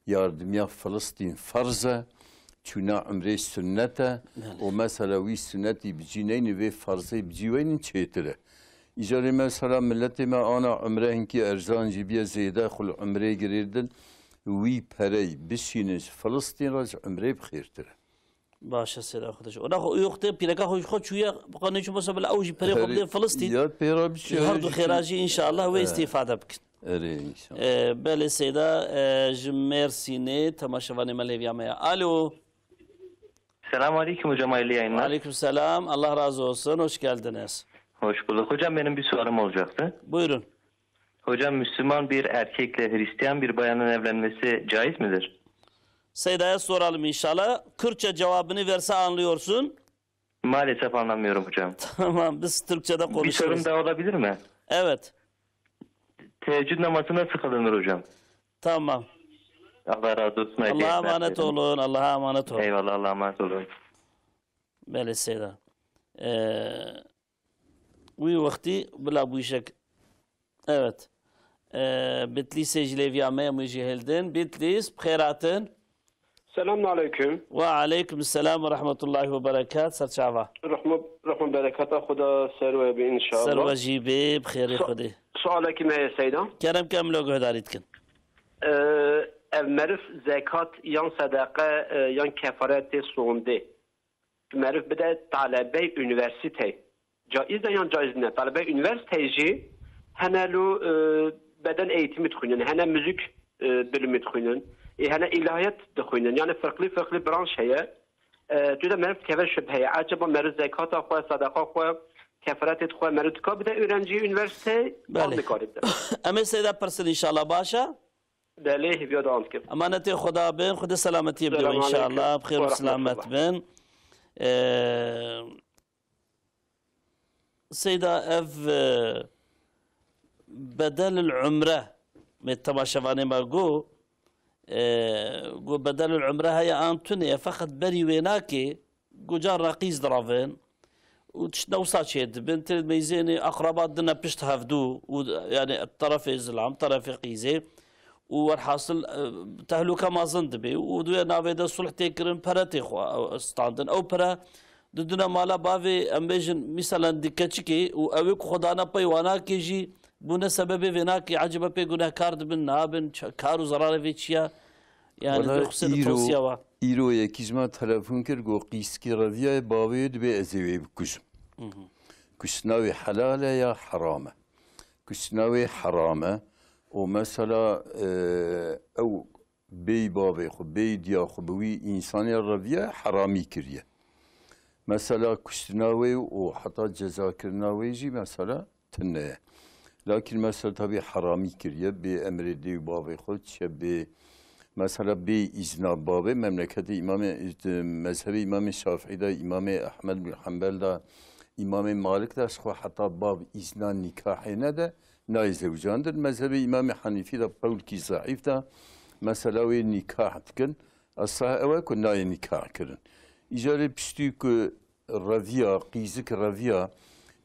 yardimiya Filistîn ferz e, çûna umrê sunnet e Belê. û mesela wî sunnetî bi cî neynin, vê ferzê bi cî weynin çêtir e. Îcarê mesela miletê me ana umre hinkî erzan jî biye zêde xwe li umrê girêrdin, wî perey bişînin ji Filistîn re ji umrê bi xêrtir e. Baş e, sêra xwe dişo. Ona xwe, uyo xwe pîreka xwe ji xwe çûye, bi qanûn çû mesela bila ew jî perê xwe Herî bidê Filistîn. Ya pê re biçî, Ji her du herî xêra jî. Jî înşallah wê He. Îstîfade bikin. Erê, înşallah. Ee, belê Seyda, e, ji Mêrsînê temaşevanê me lêviya me ya. Alo. Selamun aleyküm hocam, hayırlı yayınlar. Aleyküm selam, Allah razı olsun, hoş geldiniz. Hoş bulduk. Hocam, benim bir sorum olacaktı. Buyurun. Hocam, Müslüman bir erkekle Hristiyan bir bayanın evlenmesi caiz midir? Seyda'ya soralım inşallah. Kürtçe cevabını verse anlıyorsun. Maalesef anlamıyorum hocam. Tamam, biz Türkçe'de konuşuruz. Bir sorum daha olabilir mi? Evet. Teheccüd namazı nasıl kılınır hocam? Tamam. Allah razı olsun. Hayırlı Allah'a yayınlar emanet dilerim. Olun, Allah'a emanet olun. Eyvallah, Allah'a emanet olun. Belê Seyda. Ee, wî wextî bila bûyşek. Evet. Ee, Bitlîsê ji lêviya me ye, em wî jî hildin. Bitlîs, bi xêr hatin. Selamun aleyküm. Ve aleyküm selam ve rahmetullahi ve berekat. Serçava. Rahmet, rahmet bereketa Xuda ser we be inşallah. Ser we jî be, bi xêrê Xwedê. Sualekî me ye Seyda. Kerem ke em lo guhdarî dikin. Ee, ev meriv zekat yan sedeqe, e, yan kefaretê sondê meriv bide talebey unîversîteyê. Caiz e yan caiz nîne? Talebey unîversîteyê jî hene lo, e, beden eğitimi dixwînin, hene müzik, e, bilimi dixwînin, ê hene ilahiyat dixwînin. Yani farklı farklı branş heye. E, tu de meriv dikeve şübheye. Acaba meriv zekata xwe, sadaka xwe, keferetê xwe meriv dika bide öğrencî unîversîteyê? Belê. An nikare bide? Em ê Seyda pirsin inşallah, baş e? Belê, hêviya dewam dikim. Emanetê Xuda bin, Xwedê selametiyê bide Selamun aleyküm inşallah, bi xêr û ve selamet rahmetullah. Bin. Ee, Seyda, ev, e, bedelil umre, me temaşevanê me got, e, got bedelil umre heye an tune ye, feqet berî wê nake, got carna qîz diravin û tiştine wisa çêdibin, tê meyzênê aqraba dine pişt hevdû û, yani, terefê zilam, terefê qîzê û werhasil, e, tehlûke mezin dibe û di wê navê de sulh tê kirin, pere tê xwe, e, standin. Ew pere didine mala bavê, em bêjin, mîselen di keçikê û ew ê ku xwe dane pey wanakê jî bûne sebebê vê nakê, ecibe pê gunehkar dibin, nabin, ç-, kar û zerarê vê çi ye? Yani, Wala dixuze di îro, tewsiya wa. Îro yekî ji me telefon kir, got, qîzkî reviya ye, bavê wê dibê ez ê wê bikujim. Hı hı. Kuştina wê helal e ya heram e? Kuştina wê heram e. Û mesela, e, ew bêyî bavê xwe, bêyî diya xwe bi wî însanê reviya heramî kiriye. Mesela kuştina wê û heta cezakirina wê jî mesela tune ye. Lakin mesela tabî heramî kiriye, bê emrê dê û bavê xwe diçe bê, mesela bê îzna bavê, memleketê Îmamê, mezhebê Îmamê Şafîî de, Îmamê Ehmed bin Hanbel de, Îmamê Malik de, ji xwe heta bav îzna nîkahê nede, nayê zewicandin. Mezhebê Îmamê Hanîfî de qewlkî zeîf de, mesela wê nîkah dikin. Esah ew e ku nayê nîkah kirin. Îcarê piştî ku reviya, qîzik reviya,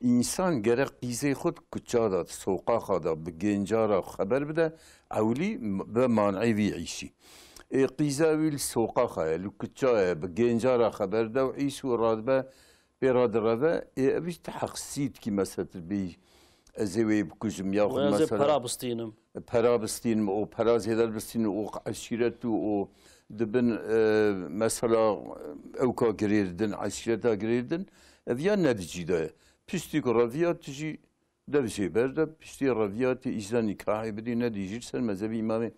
însan gerek qîzê xwe di kuça de, di soqaxa de, bi genca re xeber bide, ewilî m-, be man'ê vî îşî. Ê qîza wî li soqaxa ye, li kuça ye, bi genca re xeber de û îş û radibe pê re direve, ê ev îş ti heqsî dikî, mesela tu bêyî, ez ê wê bikujim, yaxud Wê ez ê mesela pera bistînim. Pera bistînim û pera zêde bistînim û eşîret û, û dibin, e, mesela ewka girêrdin, eşîreta girêrdin, ev ya ne di cî de ye. Piştî ku reviya tu jî dev jê berde, piştî reviya tu îzna nîkahê bidî, ne dî jî ser mezhebî Îmamê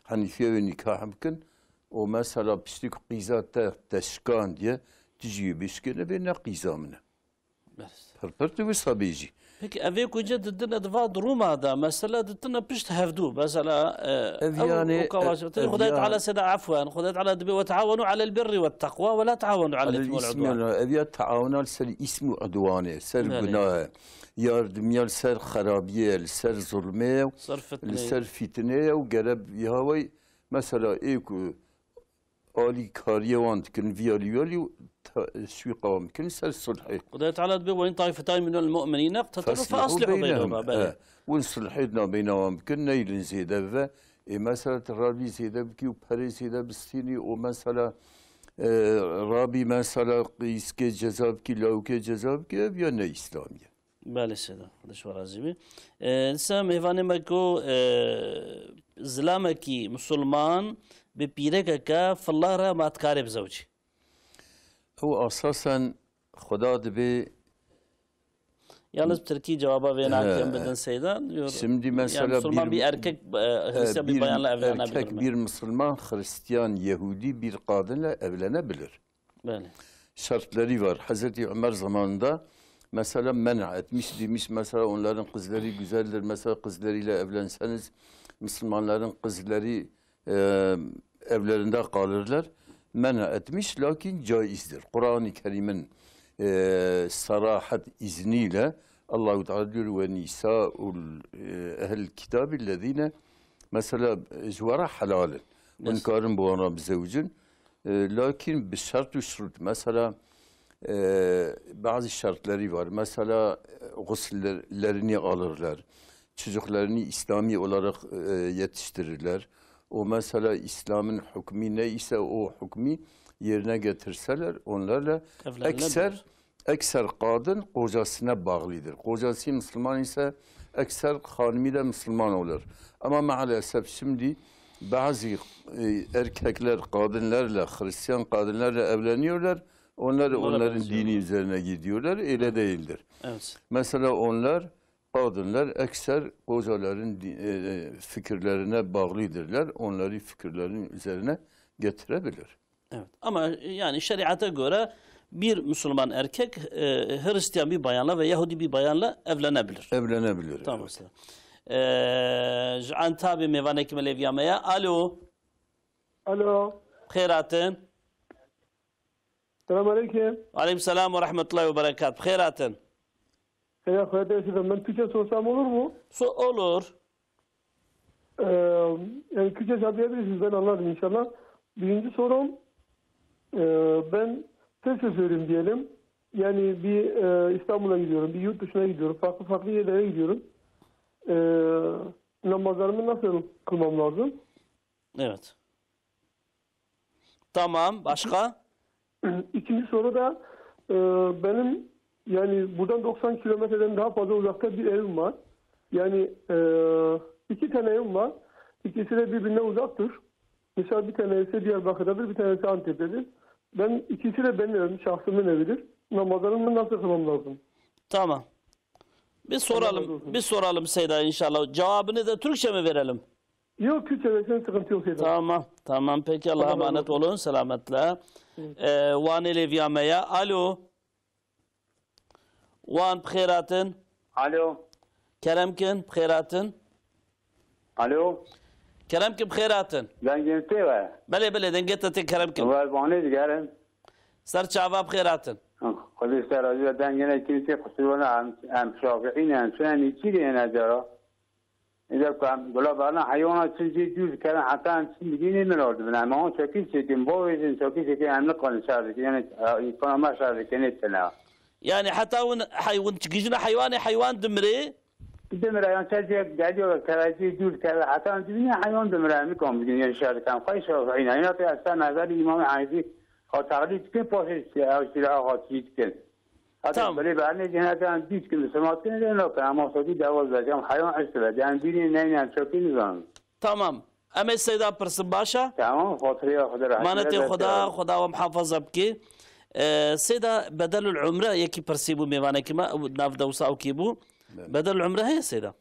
Henîfiye wê nîkah bikin û mesela piştî ku qîza te, te şikandiye, tu jî wê bişkê, nebê ne qîza min e. Bes. Pir pir tu wisa bêjî. Peki, evê ku ce didine di va duruma de, mesela, didine pişt hevdû, mesela, e, Ev ew yani, o kavaş-, e, ev Xwedayê Teala yan- sêda efwen, Xwedayê Teala dibê, "Ve teawenu alel birri ve teqwa ve la teawenu alel Alel ismi vel ismi udwan." Ev ya teawena li ser ism û udwanê, ser Belê. Gunahê, yardimiya li ser xerabiyê, li ser zulmê, Ser fitneyê. Li ser fitneyê û gere bi hawayî, mesela, ê ku alîkariyê wan dikin, vî alî wî alî û ta-, şwîqa wan bikin ser sulhê. Xwedayê Teala dibê, "Ve in taifetani minel mu'minîne iqtetalu fe aslihu beynehuma." Belê. E, win sulhê di navbeyna wan bikin, neylin zêde bibe. Ê, mesela, tu rabî zêde bikî û perê zêde bistînî û, mesela, e, rabî, mesela, qîskê ceza bikî, lawikê ceza bikî, ev ya ne îslamî ye. Belê sêda, Xwedê ji we razî bî. E, dîsa mêvanê me ku, e, zilamekî misilman bi pîrekeke filla re ma dikarê bizewicî? Ew asasen Xweda dibê Yalnız bi tirkî cevaba vê nakin He. Bidin seyda. Diyor, Şimdi yani mesela Müslüman bir, bir erkek, e, Hristiyan bir bir bayanla evlenebilir erkek, mi? Bir Müslüman, Hristiyan, Yahudi bir kadınla evlenebilir. Belê. Şartları var. Hazreti Ömer zamanında mesela men'a etmiş, demiş mesela onların kızları güzeldir. Mesela kızlarıyla evlenseniz Müslümanların kızları, e, evlerinde kalırlar. Men'a etmiş, lakin caizdir. Kur'an-ı Kerim'in, e, sarahat izniyle Allahu Teala diyor, "Ve nisa'ul, e, ehl kitabi lezine", mesela, e, ji we re helal in. Yes. Hûn karin bi wan re bizewicin. E, lakin bi şert û şurut. Mesela, e, bazı şartları var. Mesela, e, gusllerini alırlar. Çocuklarını İslami olarak, e, yetiştirirler. O mesela İslam'ın hükmü ne ise o hükmü yerine getirseler onlarla Evlenilebilir. ekser, ekser kadın kocasına bağlıdır. Kocası Müslüman ise ekser hanımı da Müslüman olur. Ama maalesef şimdi bazı, e, erkekler kadınlarla, Hristiyan kadınlarla evleniyorlar. Onlar Bunlara onların benziyor. dini üzerine gidiyorlar. Öyle değildir. Evet. Mesela onlar, kadınlar ekser kocaların di-, e, e, fikirlerine bağlıdırlar. Onları fikirlerin üzerine getirebilir. Evet. Ama, e, yani şeriata göre bir Müslüman erkek, e, Hristiyan bir bayanla ve Yahudi bir bayanla evlenebilir. Evlenebilir, Tamam, evet. Mesela. E, ji Antabê mêvanekî me lêviya me ye. Alo. Alo. Xêr hatin. Selamünaleyküm. Aleykümselam ve rahmetullahi ve berekat. Xêr hatin. Xêr hatin, ben Türkçe sorsam olur mu? So-, olur. Ee, Yani Türkçe cevap verebilirsiniz, ben anladım inşallah. Birinci sorum, e, ben ters söylüyorum diyelim. Yani bir, e, İstanbul'a gidiyorum, bir yurt dışına gidiyorum, farklı farklı yerlere gidiyorum. Ee, Namazlarımı nasıl kılmam lazım? Evet. Tamam, başka? İkinci soru da, e, benim, yani buradan doksan kilometreden daha fazla uzakta bir evim var. Yani, e, iki tane evim var. İkisi de birbirine uzaktır. Mesela bir tanesi Diyarbakır'dadır, bir tanesi Antep'tedir. Ben, ikisi de benim evim, şahsımın evidir. Namazlarımı nasıl kılmam lazım? Tamam. Bir soralım, Allah razı olsun. Bir soralım Seyda inşallah. Cevabını da Türkçe mi verelim? Yok, Türkçe versen sıkıntı yok Seyda. Tamam, tamam. Peki, Allah'a Allah razı emanet olsun. Olun, selametle. Evet. Ee, Wanê lêviya me ya. Alo. Wan, bi xêr hatin. Alo. Kerem kin, bi xêr hatin. Alo. Kerem kin, bi xêr hatin. Dengê tê we. Belê, belê, dengê te tê, kerem kin. Wer Wanê digerin. Ser çava, bi xêr hatin. Xwedê ser razî be, dengê ne kî tê qusûr wene, em, em Şafiî ne, em çi ne, nêçîrê ne cara. Îcar ku em gula berna heywana çin jê dûr dikerin, heta em çin digînê mirar dibin. Em an çekî çêkin, bavêjin çekî çêkin, em niqanin şer dikin. Yani, e, însana me şer dikin, nê tine. Yani heta win hey-, win gijine heywanê, heywan dimire? Dimire, yan çer cê geliyor, kerê jê dûr dikeve, heta em dibînin heywan dimire, em nikan bigin, yani şer dikin. Xwey şer, xwey ne. Yine te esta nazarî Îmam Hanîfî, xwe teqlîd dikin, paşê ew şîra xwe çî dikin. Hadi Tamam. Belê bernê cihete em dît ki Müslüman dikin, lê nakin, ama xwedî dewa zerkan, heywan eşt ve. Yani bînê neyne, em çokî nizanin. Tamam. Em ê Seyda pirsin, baş e? Tamam, xatirê ya Xwedê rahmet Manetê bile, Xweda, dest Xweda we muhafaza bike. Ee, Seyda, bedelul umre yekî pirsî bû mêvanekî me, ew nav dewsa ew kî bû? Belê. Bedelul umre heye Seyda?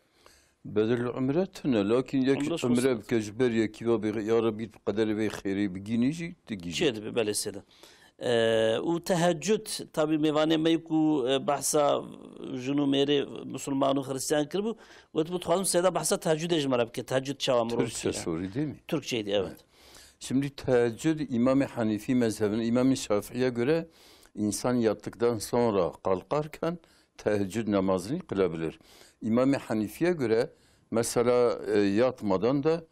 Bedel umre tune, lakin yek Umre umre sosyal. Bike ji ber yekî ve bê, ya Rebî, tu qederê vê xêrê bigînî jî, tu gînî. Çê dibe, belê Seyda. E, û teheccud, tabî mêvanê me yê ku, e, behsa jin û mêrê misilman û xiristiyan kiribû, gotibû, dixwazim Seyda behsa tehecudê ji me re bike, tehecud çawa mirov Türkçe dike? Sorî değil mi? Türkçeydi, evet. Şimdi teheccüd İmam-ı Hanefi mezhebine, İmam-ı Şafii'ye göre insan yattıktan sonra kalkarken teheccüd namazını kılabilir. İmam-ı Hanefi'ye göre mesela, e, yatmadan da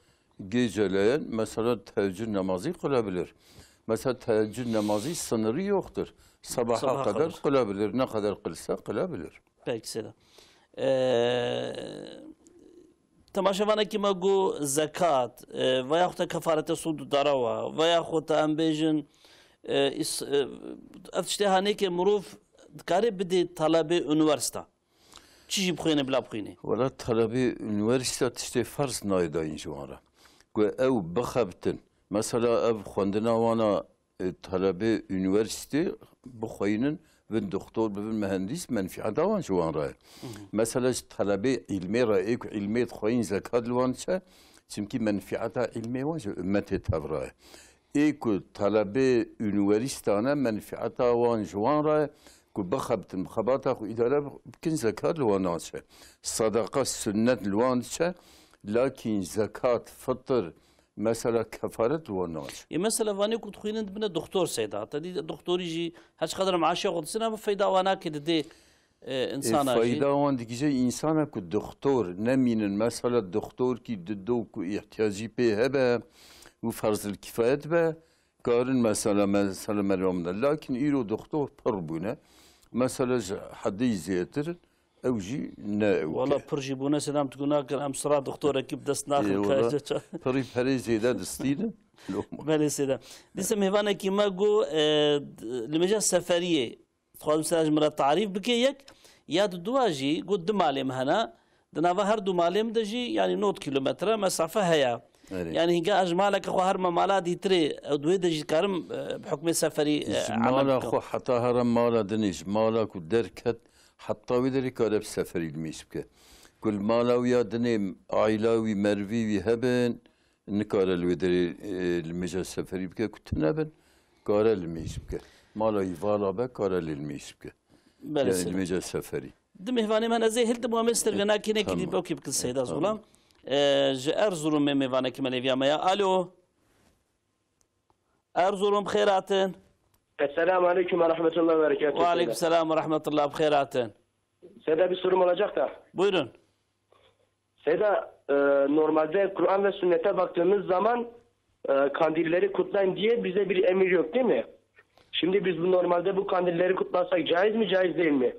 geceleyen mesela teheccüd namazı kılabilir. Mesela teheccüd namazı sınırı yoktur. Sabaha Sabaha kadar kadar. Kılabilir. Ne kadar kılsa kılabilir. Peki Seyda. Ee, temaşevanekî me got zekat, e, veya xwe te kefarete sûd û darawa, veya xwe te em bêjin, e, îs-, e, ev tiştê hanê ke mirov dikare bidê talebê unîversîta. Çi jî bixwîne bila bixwîne. Wela talebê unîversîta tiştê ferz nayê dayîn ji wan re. Ku ew bixebitin. Mesela ev xwendina wana e, talebê unîversîtê bixweynin, bin doktor, bibin mehendîs, menfîeta wan ji wan re ye. Hı hı. Mesela ji talebê îlmê re, ê ku îlmê dixweynin zekat li wan diçe, çimkî menfîeta îlmê wan ji ummetê tev re ye. Ê ku talebê unîversîtan e, menfîeta wan ji wan re ye, ku bixebitin, bi xebata xwe îdare bikin, zekat li wan naçe. Sadaqa sunnet li wan diçe, lakîn zekat, fitir, mesela kefaret li wan naçe. Ê mesela vanê ku dixwînin dibine doktor Seyda. Te dî doktorî jî her çiqadar maaşê xwe disine, bi feyda wan nake didê, e, Ê, insana jî. Feyda wan digije însana ku doktor nemînin. Mesela doktor kî dido ku îhtiyacî pê hebe û ferzil kifayet be, karin mesela, mesela merwan bide. Lakin îro doktor pir bûne. Mesela ji hedî zêtir Ew jî ne ew Wala ke. Pir jî bûne Seyda, em tu guh nakin, em sira doktorekî bi dest naxin Ê, ka wala, ca- pirî perê zêde distînin. Belê Seyda. Dîsa mêvanekî me got, e, d-, limêja seferiyê. Dixwazim Seyda ji min re tarîf bike yek. Ya di dua jî got du malê min hene. Di nava her du malê min de jî, yanî nod kîlometre mesafe heye. Erê. Yanî hînga ez ji maleke xwe herime mala dîtirê, ew di wê de jî dikarim, e, bi hukmê seferî, e, Ji emel mala bikim. Xwe heta here mala dinê, ji mala ku derket, heta wê derê kare bi seferî limêj bike. Ku li mala wî ya dinê aîla wî, merivî wî hebin, nikare li wê derê, e, limêja seferî bike, ku tune bin, kare limêj bike. Mala wî vala be, kare lê limêj bike. Belê Yani Seyda. Limêja seferî. Di mêvanê me ez ê hildim û em ê stervenakî nekî Tamam. Dî bokî bikin Seyda Tamam. Zulam. E, ji Erzurumê mêvanekî me lêviya me ya. Alo. Erzurum, bi xêr hatin. Esselamu aleyküm ve rahmetullahi ve berekatuhu. Ve aleyküm selam ve rahmetullah, bi xêr hatin. Seyda, bir sorum olacaktı. Buyurun. Seyda, e, normalde Kur'an ve sünnete baktığımız zaman, e, kandilleri kutlayın diye bize bir emir yok, değil mi? Şimdi biz bu, normalde bu kandilleri kutlasak caiz mi, caiz değil mi?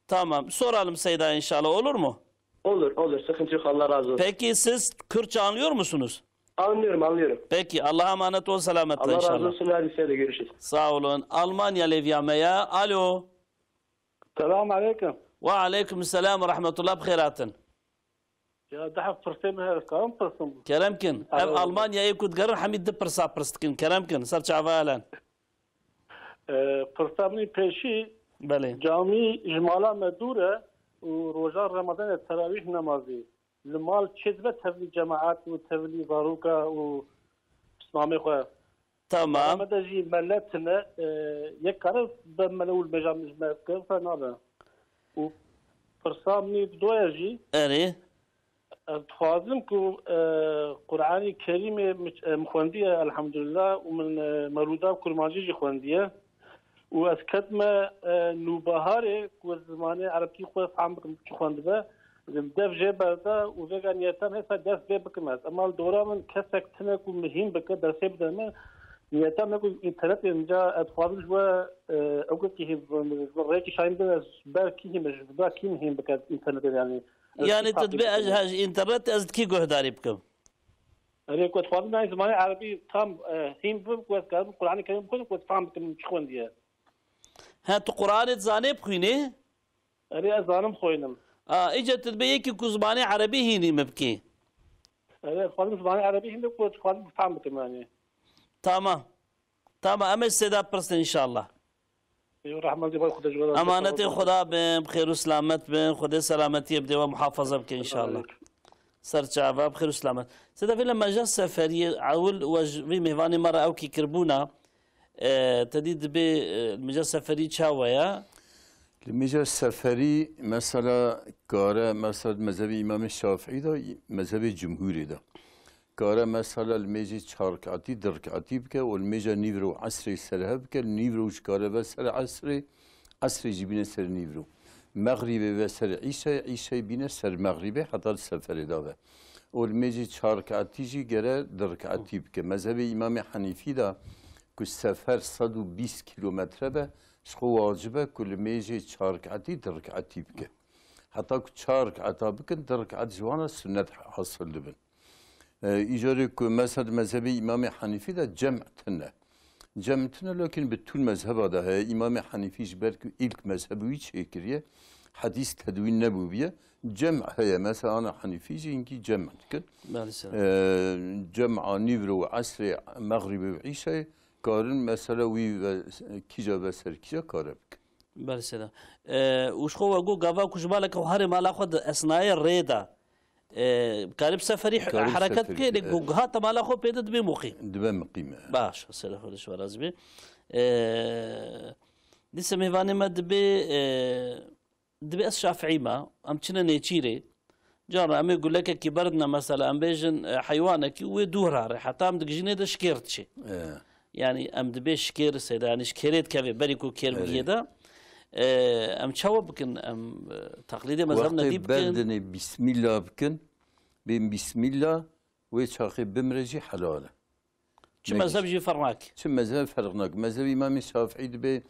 Tamam, soralım Seyda inşallah, olur mu? Olur, olur. Sıkıntı yok. Allah razı olsun. Peki siz Kürtçe anlıyor musunuz? Anlıyorum, anlıyorum. Peki, Allah'a emanet ol, selametle Allah inşallah. Razı olsun. Hadi size de görüşürüz. Sağ olun. Almanya lêviya me ya. Alo. Selam aleyküm. Ve aleyküm selam ve rahmetullah, bi xêr hatin. Ya, daha pirsê min heye, karim pirsim. Kerem kin. Ev Alo. Almanyayê ku digerin hemî du pirsa pirs dikin. Kerem kin. Ser çava elen. E, pirsa min pêşî, Belê. Camî ji mala me dûr e û roja Remadanê terawîh namazî li mal çêdibe tevlî cemaat û tevlî zaroka û pismamê xwe. Tamam. Mala me de jî mele tune, e, yek kare be mele û li meja min ji me bike, wisa nabe. Û pirsa min ê didoye jî, Erê. Ez dixwazim ku, e, Qur'anê Kerîmê min, e, min xwendiye, elhamdulillah, û min, e, Mewlûda Kurmancî jî xwendiye. Û ez ketime, e, Nûbiharê ku ez zimanê erebkî xwe fam bikim çi xwendibe. Dev jê berda û vêga niyeta min hêsa dest pê bikim ez. Ema li dora min kesek tune ku min hîn bike, dersê bide min. Niyeta min ku înternetê min ca ez dixwazim ji we, e, ew ku kî hîn, ji we rêkî şayîn bide, ez ji ber kî hîn, ji ber kî min hîn bike înternetê yanî. Ez Yani kî tu dibê ez, ha, ji înternetê ez di kî guhdarî bikim? Erê, ku ez dixwazim, yani, zimanê erebî tam, e, hîn bibim, ku ez karim Qur'anê Kerîm bixwînim, ku ez fam bikim çi xwendiye. He, tu Qur'anê dizanê bixwînî? Erê, ez zanim bixwînim. A, îca tu dibê yekî ku zimanê erebî hînî min bikî. Erê, ez dixwazim zimanê erebî hîn bibim, ku ez dixwazim fam bikim, yani. Tamam. Tamam, em ê Seyda pirsin inşallah. Ê, rehmetê xwe, Xwedê ji we razî be. Emanetê Xweda bin, bi xêr û selamet bin, Xwedê selametiyê bide we, muhafaza bike inşallah. Ser çava, bi xêr û selamet. Seyda, vê li meja seferiyê ewil we ji vî mêvanê me re ew kî kirbûna, E, te dî dibê, e, li mêja seferî çawa ye? Li mêja seferî mesela kare, mesela mezhebê Îmamê Şafîî de, mezhebê Cumhûrê de. Kare mesela li mêjê çar rikatî, du rikatî bike û li mêja nîvro û esrê serhev bike, li nîvro jî kare ve ser esrê, esrê jî bîne ser nîvro. Mexrîbê ve ser îşayê, îşayê bîne ser mexrîbê heta li seferê de ve. Û li mêjê çar rikatî jî gere du rikatî bike. Mezhebê Îmamê Henîfî de ku sefer sed û bîst kîlometre be, ji xwe wacib e ku li mêjê çar rikatî du rikatî bike. Heta ku çar rikata bikin, du rikat ji wan re sunnet hasil dibin. E, îcarê ku mesela mezhebê Îmamê Henîfî de cem tune. Cem tune, lakin bi tûl mezheba de heye. Îmamê Henîfî ji ber ku îlk mezheb wî çêkiriye, hedîs tedwîn nebûbiye. Cem heye. Mesela ana Henîfî jî hinkî cem dikin. Belê, sera. E, cema nîvro û esrê, mexrîbê û îşayê karin mesela wî ve kîja ve ser kîja kare bikin. Belê, sera. E, û ji xwe we got gava ku ji maleke xwe herê mala xwe di esnayê rê de, e, karî bi seferî Karî bi hereket seferî bike, lê bike, ku evet. Hate mala xwe pê de dibê muqîm. Dibe muqîm, e. Baş, sera xwe de ji we razî be. E, dîse mêvanê me dibê, e, dibê ez şafîî me, em çine nêçîrê. Cara em ê gulekekî berdine mesela, em bêjin, e, heywanekî wê dûr hare. Heta em digijînê de şikêr diçê. E. Yani em dibê şikêr seyda, yani şikêrê dikeve berî ku kêr Erê. bigiyê de, e, em çawa bikin? Em, e, teqlîdê mezheb Wextê nedî bikin? berdinê bismillah bikin, bên bismillah, wê çaxê bimre jî helal e. Çi Negîş. mezheb jî ferq nake? Çi mezheb ferq nake? Mezheb Îmamê Şafîî dibê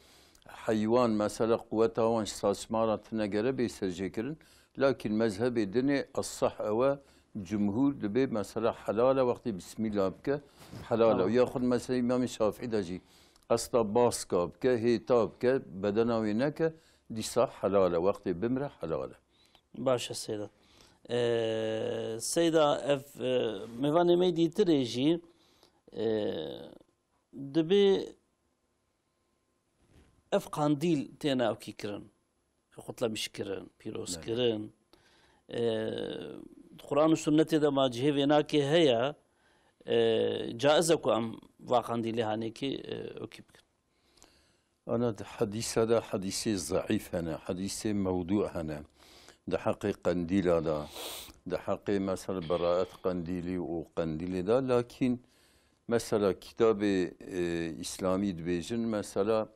heywan mesela quweta wan ji saçma re tune gere bê serjêkirin. Lakin mezhebê dinê esah ew e, cumhûr dibê mesela helal e, wextê bismillah bike, helal e. Tamam. Ya xwe mesela Îmamê Şafîî de jî qesta baska bike, hêta bike, bedena wê neke, dîsa helal e, wextê bimre helal e. Baş e Seyda. Ee, Seyda, ev, e, mêvanê me dîtirê jî, e, dibê ev qandîl têne ewkî kirin, xutlemiş kirin, pîroz Belê. kirin. Ee, Quran û sunnetê de ma cihê vênakê heye, ee, caiz e ku em va qandîlê hanêkê, ee, ewkî bikin. Ana di hedîsa de hedîsê zeîf hene, hedîsê mewdû hene. Di heqê qendîla de, di heqê mesela beraet qendîlî û qendîlê de, lakîn mesela kitabê, e, îslamî dibêjin, mesela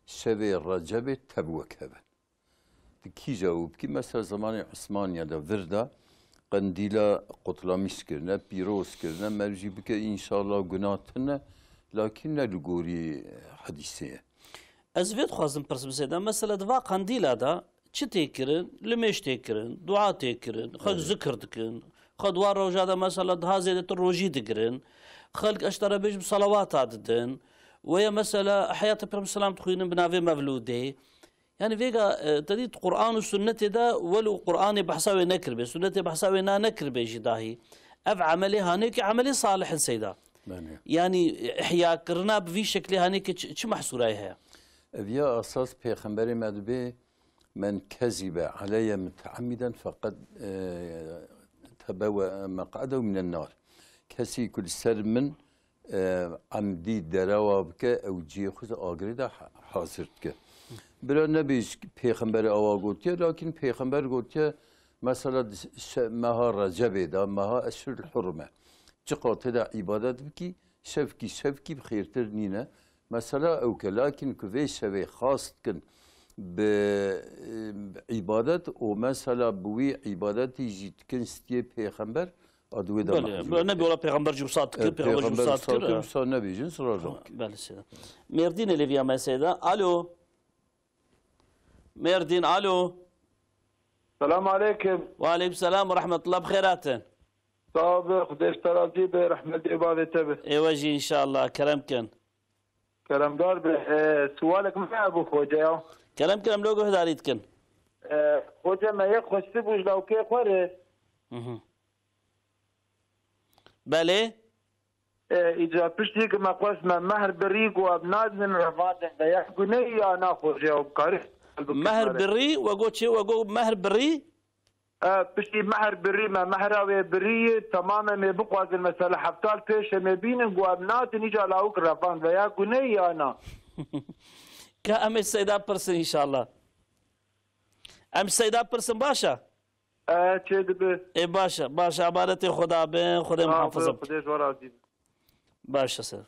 şevê Recebê tev wek hev e. Di kîja û bikî, mesela zemanê Osmaniye de vir de qendîla qutlamiş kirine, pîroz kirine, merv jî bike, înşallah guna tune, lakîn ne li gorî hedîsê ye. Ez vê dixwazim pirsim Seyda, mesela di va qendîla de çi tê kirin? Limêj tê kirin, dua tê kirin, xelk Evet. zikir dikin, xelk di wan roja de mesela daha zêdetir rojî digirin, xelk eştera bêjim salawata didin, weya mesela heyata Pêxember selam dixwînin bi navê mevlûdê. Yani vêga, e, te dît Quran û sunnetê de welo Quranê behsa wê nekiribê, sunnetê behsa wê na nekiribê jî dahî. Ev emelê hanê ki emelê salih in Seyda. Belê. Yani, e, ihya kirina bi vî şeklê hanê ki çi, çi mehsûrayê heye? Ev ya asas Pêxemberê me dibê, "Men kezibe aleyye muteammiden feqed, e, tebewe meq'edehu minen nar." Kesî ku li ser min e, emdî derewa bike, ew cihê xwe di agirê de ha-, hazir dike. Bila nebêj pêxemberê awa gotiye, lakin pêxember gotiye, mesela di şe-, meha Recebê de, meha Eşhurul Hurum e. Çiqa tê de îbadet bikî, şevkî, şevkî bi xêrtir nîne. Mesela ew ke, lakin ku vê şevê xas dikin bi, e, îbadet û mesela bi wî îbadetî jî dikin stiyê pêxember, A di wê de Belê, mehcûr belê, e. Nebî wala pêxember jî wisa dikir, E, pêxember jî wisa dikir, pêxember e. Wisa nebêjin, sirar Tamam, dikir. Belê Seyda. Mêrdînê lê viya me Seyda. Alo. Mêrdîn, alo. Selam aleykum. Ve aleykum selam ve rahmetullah, bi xêr hatin. Sağ ol, Xwedê ji te razî be, rehmet ê bavê te be. Ê we jî inşallah, kerem kin. Keremdar be. E, sualek me hebû xoce ya. Kerem, kerem, lo guhdarî dikin. E, xoce me yek xwestibû ji lawkê xwe re. Mhm. Belê. E, îca piştî ku me xwest me mehr birî ku ev nadin revandin de, ya gunehî ya naxwe jê ew bikare? Mehr birî, we got çi? We got mehr birî? E, piştî mehr birî me, mehra wê birî, temam em ê bixwazin, mesela heftal pêş em ê bînin, ku em natin, îca lawik revand ve ya guney ya na. Ka em ê Seyda pirsin înşallah. Em Seyda pirsin, baş e? E, çê dibe. Ê, baş e, baş e. Emanetê Xweda bin, Xwedê muhafaza bin. Xwedê ji we razî bin. Baş e ser.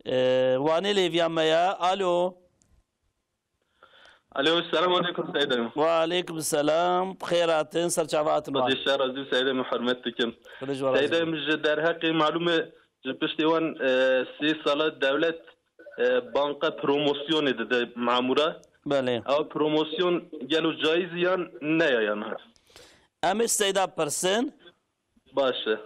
E, Wanê lêviya me ye. Alo. Alo, selamun aleyküm Seyda. Ve aleyküm selam. Bi xêr hatin, ser çava hatin wan. Xwedê şer razî bin Seyda, min hurmet dikim. Xwedê ji we razî bin. Seyda, min ji derheqê malûm e, ji piştê wan, e, sê sala dewlet, e, banka promosyonê dide mamûra. Belê. Ew promosyon gelo caiz yan ne ya yan? Em ê Seyda pirsin. Baş e.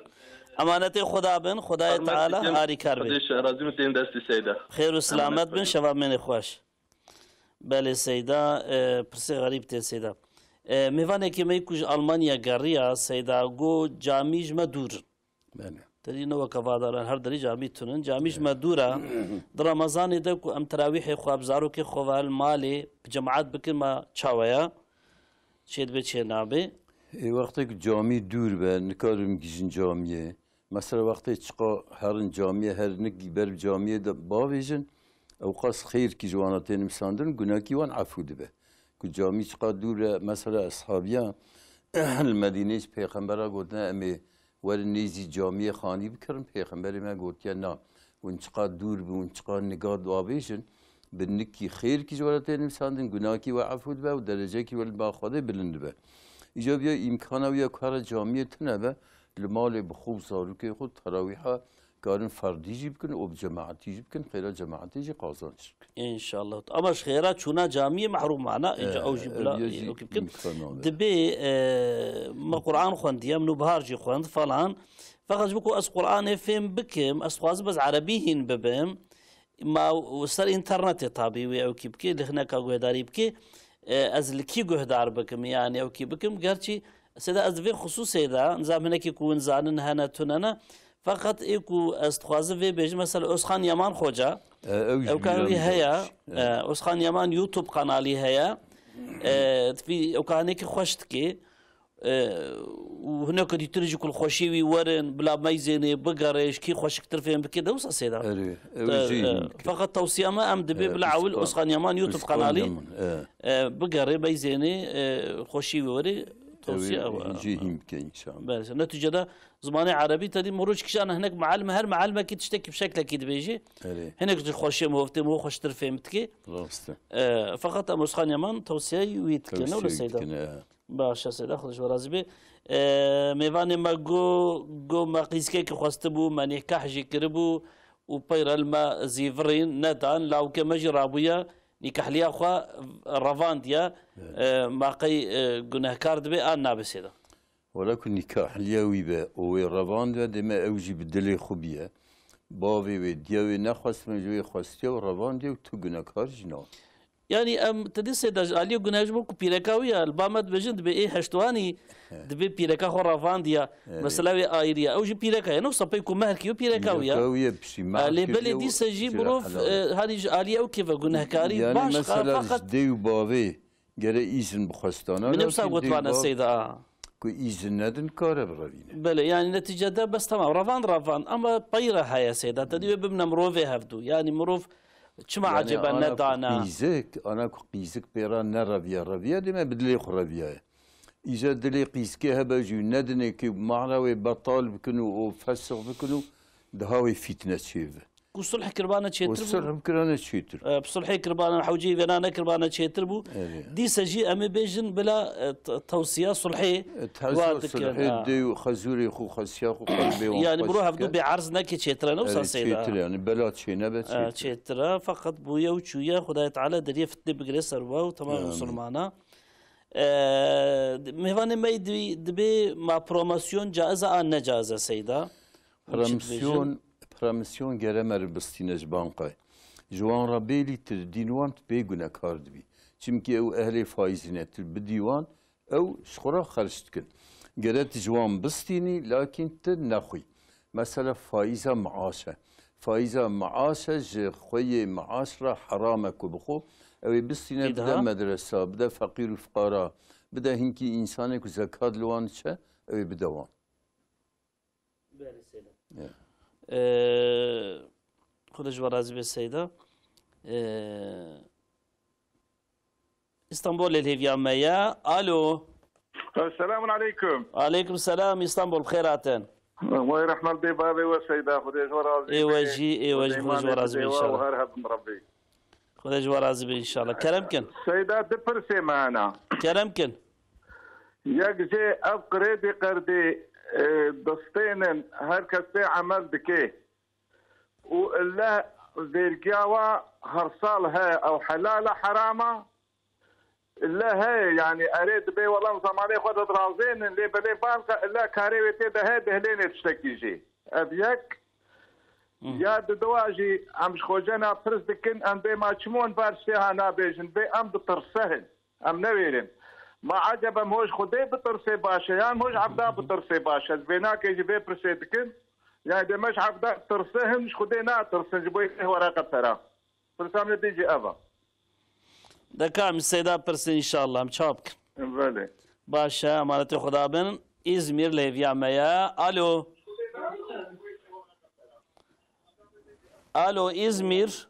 Emanetê Xweda bin, Xwedayê Teala harîkar be. Xwedê şe-, razî min tên destê Seyda. Xêr û selamet bin, şeva mênê xweş. Belê Seyda, e, pirsê xerîb tên Seyda. E, mêvanekî me ku ji Almanya geriya, Seyda, got, camî ji me dûr in. Belê. Te dî ne weke vadaran, her derî camî tunin. Camî ji me dûr e. Di Remezanê de ku em terawîhê xwe bi zarokê xwe ve li malê bi cemaet bikin, ma çawa ye? Çê dibe, çê nabe? Ê, wextê ku camî dûr be, nikarin gihîjin camiyê. Mesela wextê çiqa herin camiyê, her nik ber bi camiyê de bavêjin, ewqas xêrkî ji wana tê nivîsandin, gunakî wan efû dibe. Ku camî çiqa dûr e, mesela eshabiya li Medînê ji Pêxembera gotine, em ê werin nêzî camiyê xanî bikirin, Pêxemberê me gotiye, na, hûn çiqa dûr bin, hûn çiqa niga bavêjin, bi nikî xêrkî ji we re tê nivîsandin, gunakî we efû dibe û derecekî we li ba Xwedê bilind dibe. Îca biya îmkana wî ya ku here camiyê tune be, li malê bi xwe û zarokê xwe terawîha karin ferdî jî bikin û bi cemaetî jî bikin, xêra cemaetê jî qazanç dikin. Înşallah. Ama ji xêra çûna camiyê mehrûm ana, îca ew jî bila, ew jî wekî bikin. Dibê, e, me Quran xwendiye, min û Bihar jî xwend falan. Feqet ji bo ku ez Quranê fêm bikim, ez dixwazim ez erebî hîn bibim. Ma û ser înternetê tabî wê ewkî bikê, li hineka guhdarî bikê. E, ez li kî guhdar bikim, yani ewkî bikim? Gerçî Seyda, ez di vê xisûsê de, nizam hinekî ku hûn zanin hene tune ne, feqet ê ku ez dixwazim vê bêjim, mesela Ozxan Yaman Xoca, e, ew jî ewka wî heye, e, Ozxan Yaman YouTube kanalî heye, e, vî ewka hinekî xweş dikê, e, û hinekî dîtir jî ku li xweşî wî werin, bila meyzênê, bigerê, ji kî xweşiktir fêm bikê, de wisa Seyda. Erê, ew jî hîn bike. Feqet tewsiya me em dibê bila ewil Ozxan Yaman YouTube kanalî, e, bigerê, meyzênê, e, xweşî wî werê, tewsiya ew e. Jî hîn bike înşallah. Belê. Netîcede zimanê erebî te dî mirov ji kîjan hinek mealim, her mealimekî tiştekî bi şeklekî dibêjî. Erê. Hinek ji xweşiyê mirov tê, mirov xweştir fêm dikê. Rast e. E, feqet em Ozxan Yaman tewsiyeyî wî dikin, ne wile Seyda? Baş e Seyda, Xwedê ji we razî be. E, mêvanê me got, got me qîzkekî xwestibû, me nîkah jî kiribû û peyre li me zîvirîn nedan, lawikê me jî rabûye, nîkahliya xwe revandiye. E, ma qey, e, gunehkar dibe an nabe Seyda? Wela ku nîkahliya wî be û wê revandibe, dê me ew jî bi dilê xwe biye. Bavê wê, diya wê nexwestibin, ji wê xwestiye û revandiye û tu gunekar jî nabe. Yani em, te dî Seyda, ji aliyê guneh ji bo ku pîreka wî ya, li ba me dibêjin, dibê ê heştwanî, dibê pîreka xwe revandiya. Mesela wê ayiriya. Ew jî pîreka ye. Ne wisa pey ku mehr kiriyo pîreka wî ya. Pîreka wî ye, piştî mehr kiriyo. Lê belê dîse jî mirov, e, hanî ji aliyê ew kê ve gunehkarî baş, mesela feqet ji dê û bavê gere îzin bixwestana. Min wisa got vana Seyda. Ku îzin nedin, kare birevîne. Belê, yani neticede bes tamam. Revan, revan. Ama peyre heye Seyda. Te dî wê bimne mirovê hevdû. Yani mirov çima acaba nedana? Qîzik, ana ku qîzik pêra nereviya, reviya dê me bi dilê xwe reviyaye. Îca dilê qîzikê hebe jî nedinê ki mahra wê betal bikin û, û fesix bikin û daha wê fîtne çêve. Ku sulh kirbane çêtir bû. Sulh kirane çêtir. E, bi sulhê kirbane, hewceyî vêna nekirbane çêtir bû. Dîse jî em ê bêjin bila, e, t-, tewsiya sulhê wa dikin. Sulhê dê û xezûrê xwe, xesiya xwe, qelbê wan. Yani mirov hevdu bê erz neke çêtir e, ne wisa Seyda? Çêtir yani, bela çê nebe çêtir. E, çêtir e, feqet bûye û çûye, Xwedayê Teala deriyê fitnê bigire ser we û temam musulmana. E, mêvanê me dibê, dibê ma promosyon caiz e an ne caiz e Seyda? Promosyon, promosyon gere meriv bistîne ji bankayê. Ji wan re bêlî tu didîn wan tu pê gunekar dibî. Çimkî ew ehlê faîzî ne, tu bidî wan, ew ji xwe re xerc dikin. Gere tu ji wan bistînî, lakîn tu nexwî. Mesela faîza miaş e. Faîza miaş e, ji xweyê miaş re heram e ku bixwe. Ew ê bistîne bide medresa, bide feqîr û fiqara, bide hinkî însanê ku zekat li wan diçe, ew ê bide wan. Belê Seyda. Ya. Ee, Xwedê ji we razî be Seyda. Ee, Îstanbulê li hêviya me ye. Alo. Selamun aleykum. Aleykum selam, Îstanbul, bi xêr hatin. Wey rehmet dê bavê we Seyda, Xwedê ji we razî Ê we be. Jî, ê we jî, Xwedê ji we razî be înşallah. Her hebin Rebbî. Xwedê ji we razî be înşallah. Kerem kin. Seyda, du pirsê me hene. Kerem kin. Yek jê ev qirêdî qerdî, e, distênin, her kes pê emel dike. Û ille vêrgiya wa her sal heye, ew helal e, heram e? Ille heye, yanî erê dibê wela em zemanê xwe de dirazênin, lê belê banka ille karê wê tê de heye, dihilênê tiştekî jî. Ev yek. Hmm. Ya diduwa jî em ji xwecena pirs dikin, em bê ma çimon ber ştê ha nabêjin, bê em ditirse hin. Em newêrin. Ma eceb em hoj Xwedê bitirsê baş e, yan hoj Evda bitirsê baş e? Ez vê nakê ji vê pirsê dikim. Yani dê me ji Evda tirse hin, ji Xwedê natirsin, ji bo yê wereqe pera. Pirsa min dê jî ev e. De ka em ji Seyda pirsin înşallah, em çawa bikin? Belê. Baş e, emanetê Xweda bin. Îzmîr li hêviya me ye. Alo. Alo, Îzmîr.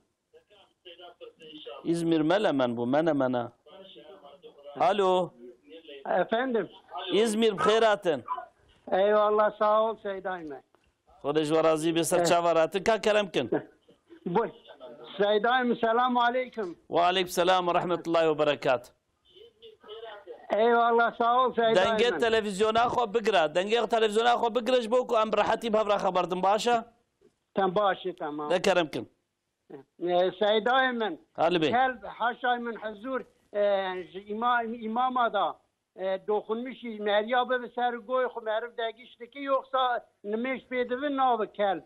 Îzmîr melemen bû, menemene. Alo. Efendim? Îzmîr, bi xêr hatin. Eyvallah, sağ ol Seydayê me. Xwedê ji we razî be, ser Eh. çava ratin. Ka kerem kin. Bu, Seydayê me, selamu aleykum. Ve aleykum selam ve rahmetullahi ve berekat. Eyvallah, sağ ol Seydayê Dengê me. televizyona xwe bigire. Dengê televizyona xwe bigire ji bo ku em bi rehetî bi hev re xeber din, baş e? Tem, baş e, tamam. De kerem kin. E, Seydayê min, Halî Bey. Kel haşay min hizûr, e, ji îma-, îmama da, e, dokunmuşî meriya bibe ser goy xwe meriv degiş dike, yoksa nimêj pê dibe nabe kel?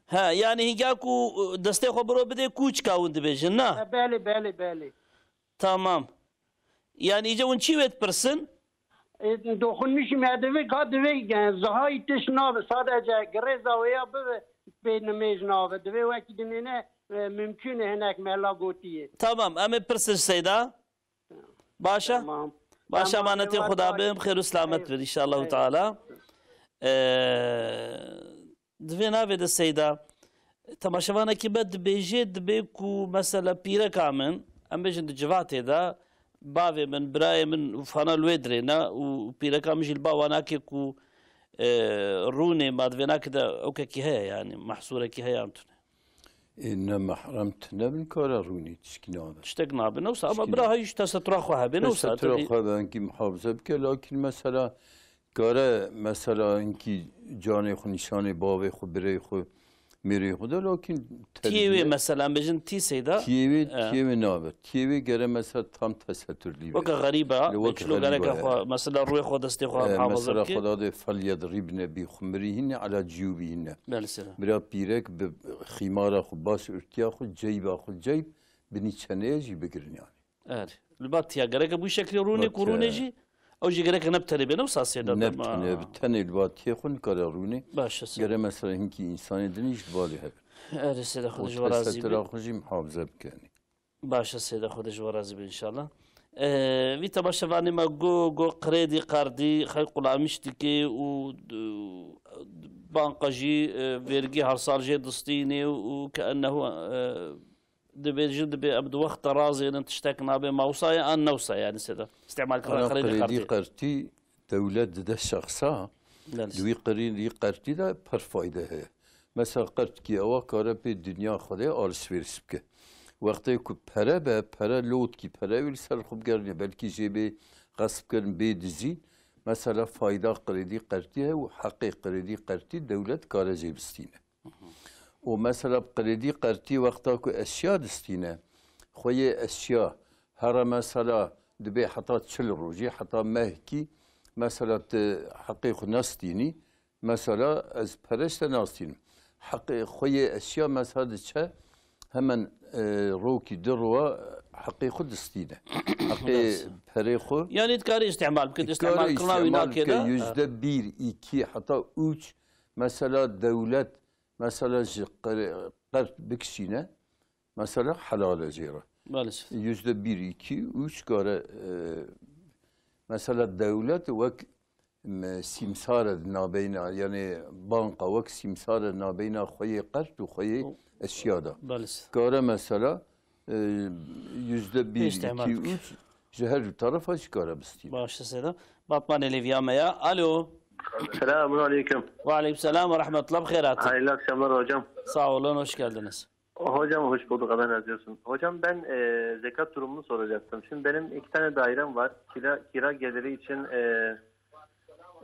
He, yani hingya ku, e, destê xwe biro bidê kûçka hûn dibêjin, na? E, belê, belê, belê. Tamam. Yani îca hûn çi wê dipirsin? E, dokunmuşî me divê, ka divê, e, zihayî tişt nabe, sadece girêza wê ya bibe, pê nimêj nabe. Divê wekî dinêne, e, mümkün e, hinek mela gotiye. Tamam, em ê pirsin Seyda. Baş e? Tamam. Baş e, Tamam, emanetê eyvallah. Xweda bin, bi xêr û selamet Eyvallah. bin, inşallah Eyvallah. teala. Ee, Di vê navê de Seyda, temaşevanekî me dibêje, dibê ku mesela pîreka min, em bêjin di civatê de, bavê min, birayê min û fana li wê dirê ne û pîreka min jî li ba wan nake ku, e, rûnê ma di vê nake de ewkekî heye, yani mehsûrekî heye an tune. Ê ne mehrem tune bin kare rûnê tişkî nabe. Tiştek nabe, ne wisa, ama Tişkî bira nabe. heyî ji tesetura xwe hebe, ne wisa, Tesetura tevî- xwe be, enkî muhafaze bike, lakin mesela Kare mesela hinkî canê xwe nîşanê bavê xwe, birê xwe, mêrê xwe de, lakin Tiyê wê mesela, em bêjin tî Seyda. Tiyê wê, E. tiyê wê nabe. Tiyê wê gere mesela tam teseturlî be. Weke xerîbe, Li weke çilo xerîbe gereke ye. xwe, mesela rûyê xwe, destê xwe E, muhafaza mesela bike. Xweda dê felyedrîbne bî xwe mirî hîne, ela ciyûbî hîne. Belê Seyda. Bira pîrek bi xîmara xwe, baş ûrtiya xwe, ceyba xwe, ceyb, binî çenê jî bigirin yani. Erê. Li ba tiya gereke bû şeklê rûnê ku Bak, rûnê e, jî, ew jî gereke ne bi tenê bê, ne wisa Seyda Ne bi dema. tenê, bi tenê li ba tiyê xwe nikare rûnê. Baş e, Seyda. Gere mesela hinkî însanê din jî li balê hebe. Erê, Seyda, Xwedê ji we razî be. Tesetira xwe jî muhafaze bike. Baş e, Seyda, Xwedê ji we razî be înşallah. Ee, vî temaşevanê me got, got qirêdî qerdî xelk qulamiş dike û, û banka jî, e, vergî her sal jê distînê û keennehu, e, Dibêjin, dibê em di wext de razênin, tiştek nabe, ma wisa ye an ne wisa ye, yani Seyda? Îstîmalkirina Ana qirêdî qirêdî qertî. qertî dewlet dide şexsa, Belê. di wî qirêdî qertî de pir fayde heye. Mesela qertkî ewa kare pê dinya Xwedê alişvêriş bike. Wextê ku pere be, pere lotkî pere wî li ser xwe bigerîne, belkî jê bê xesb kirin, bê dizîn. Mesela fayda qirêdî qertî heye û heqê qirêdî qertî dewlet kare jê bistîne. Û mesela bi qirêdî qertî wexta ku eşya distîne, xwe yê eşya here mesela dibê heta çil rojî, heta mehkî, mesela tu heqê xwe nastînî, mesela ez pere ji te nastînim. Heqê xwe yê eşya mesela diçe hemen, e, rokî du roa heqê xwe distîne. Heqê Xulasa. perê xwe Yani dikarî îstîmal bike, Dikarî îstîmal kirina wî îstîmal nake bike, ne? yüzde bir, iki, heta üç, mesela dewlet, mesela ji qer-, qert bikişîne, mesela helal e jê re. Belê. Yüzde bir, iki, üç kare, e, mesela dewlet wek, m, simsar e nabeyna, yani banka wek simsar e nabeyna xweyê qert û xweyê eşya da. Belê. Kare mesela, e, yüzde bir, iki, üç, ji her du tarafa jî kare bistîne. Baş e Seyda. Batmanê Lêviya me ya. Alo. Selamun aleyküm. Ve aleyküm selam ve rahmetullah. Bi xêr hatin. Hayırlı akşamlar hocam. Sağ olun, hoş geldiniz. Hocam hoş bulduk. Allah razı olsun. Hocam ben e, zekat durumunu soracaktım. Şimdi benim iki tane dairem var. Kira, kira geliri için e,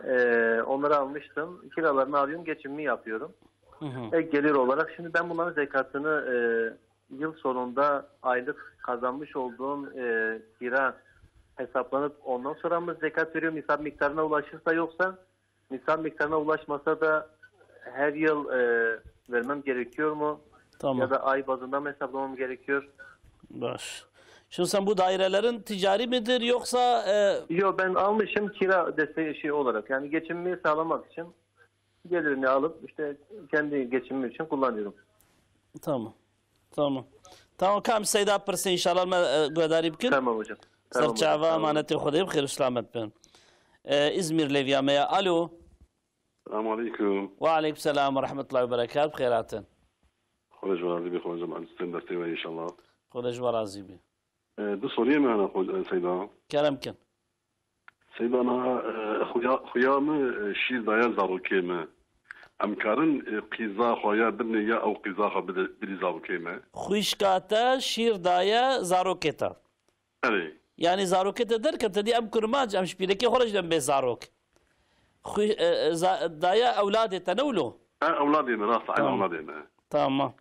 e, onları almıştım. Kiralarını alıyorum, geçimimi yapıyorum. Hı hı. Ek gelir olarak. Şimdi ben bunların zekatını e, yıl sonunda aylık kazanmış olduğum e, kira hesaplanıp ondan sonra mı zekat veriyor, nisap miktarına ulaşırsa, yoksa nisap miktarına ulaşmasa da her yıl e, vermem gerekiyor mu? Tamam. Ya da ay bazında mı hesaplamam gerekiyor? Baş. Şimdi sen bu dairelerin ticari midir yoksa, e, Yok, ben almışım kira desteği şey olarak. Yani geçimimi sağlamak için gelirini alıp işte kendi geçimim için kullanıyorum. Tamam. Tamam. Tamam, kam Seyda pirse inşallah me, e, guhdarî bikin. Tamam hocam. Tamam hocam, sağ olun. Serçava, emanetê Xwedê, bi xêr û selamet bin. E, İzmir Lêviya me ya. Alo. Selamun aleyküm. Ve aleyküm selam ve rahmetullahi ve berekat. Bi xêr hatin. Xwedê ji we razî be, xwedê ji me destê we inşallah. Xwedê ji we razî be. E, du soriyê me hene xwe, e, Seyda. Kerem kin. Seyda, niha, e, xuya, xuya min, e, şîr daye zarokê min. Em karin, e, qîza xwe ya bidinê ya ew qîza xwe bide, bidî zarokê min? Xwişka te şîr daye zarokê te. Erê. Yanî zarokê te derkete dî em kurmanc, em ji pîrekê xwe re jî dem bê zarok. Xwi-, e, e, za-, daye ewladê te ne wilo? E, ewladê min, rast, eyn ewladê min. Tamam.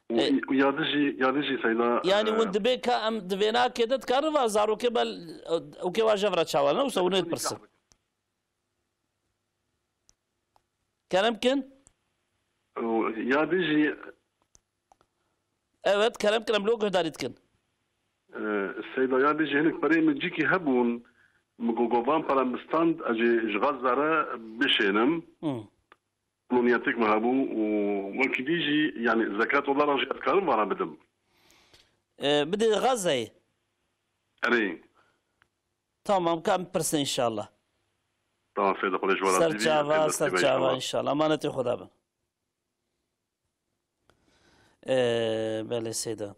Û, e, û ya dijî, ya dijî Seyda, yanî, e, hûn dibê ka em di vênakê de dikarin va zarokê bel, ewkê wa jev re çawa ne? Wisa hûn ê dipirsin. Kerem kin. Û ya dijî. Evet, kerem kin, em lo guhdarî dikin. E, Seyda, ya dijî hinek perê min cîkî hebûn, min got, got, van pere min stand, ez ê ji Gaza re bişênim. Hı. Koloniyetêk me hebû û wekî dî jî, yanî zekat olarak jî ez karim vana bidim. E, bidê Gazeyê? Erê. Tamam, ka em pirsin inşallah. Tamam, Seyda, Xwedê ji we razî bî. Serçava, serçava inşallah. Emanetê Xweda bin. E, belê Seyda.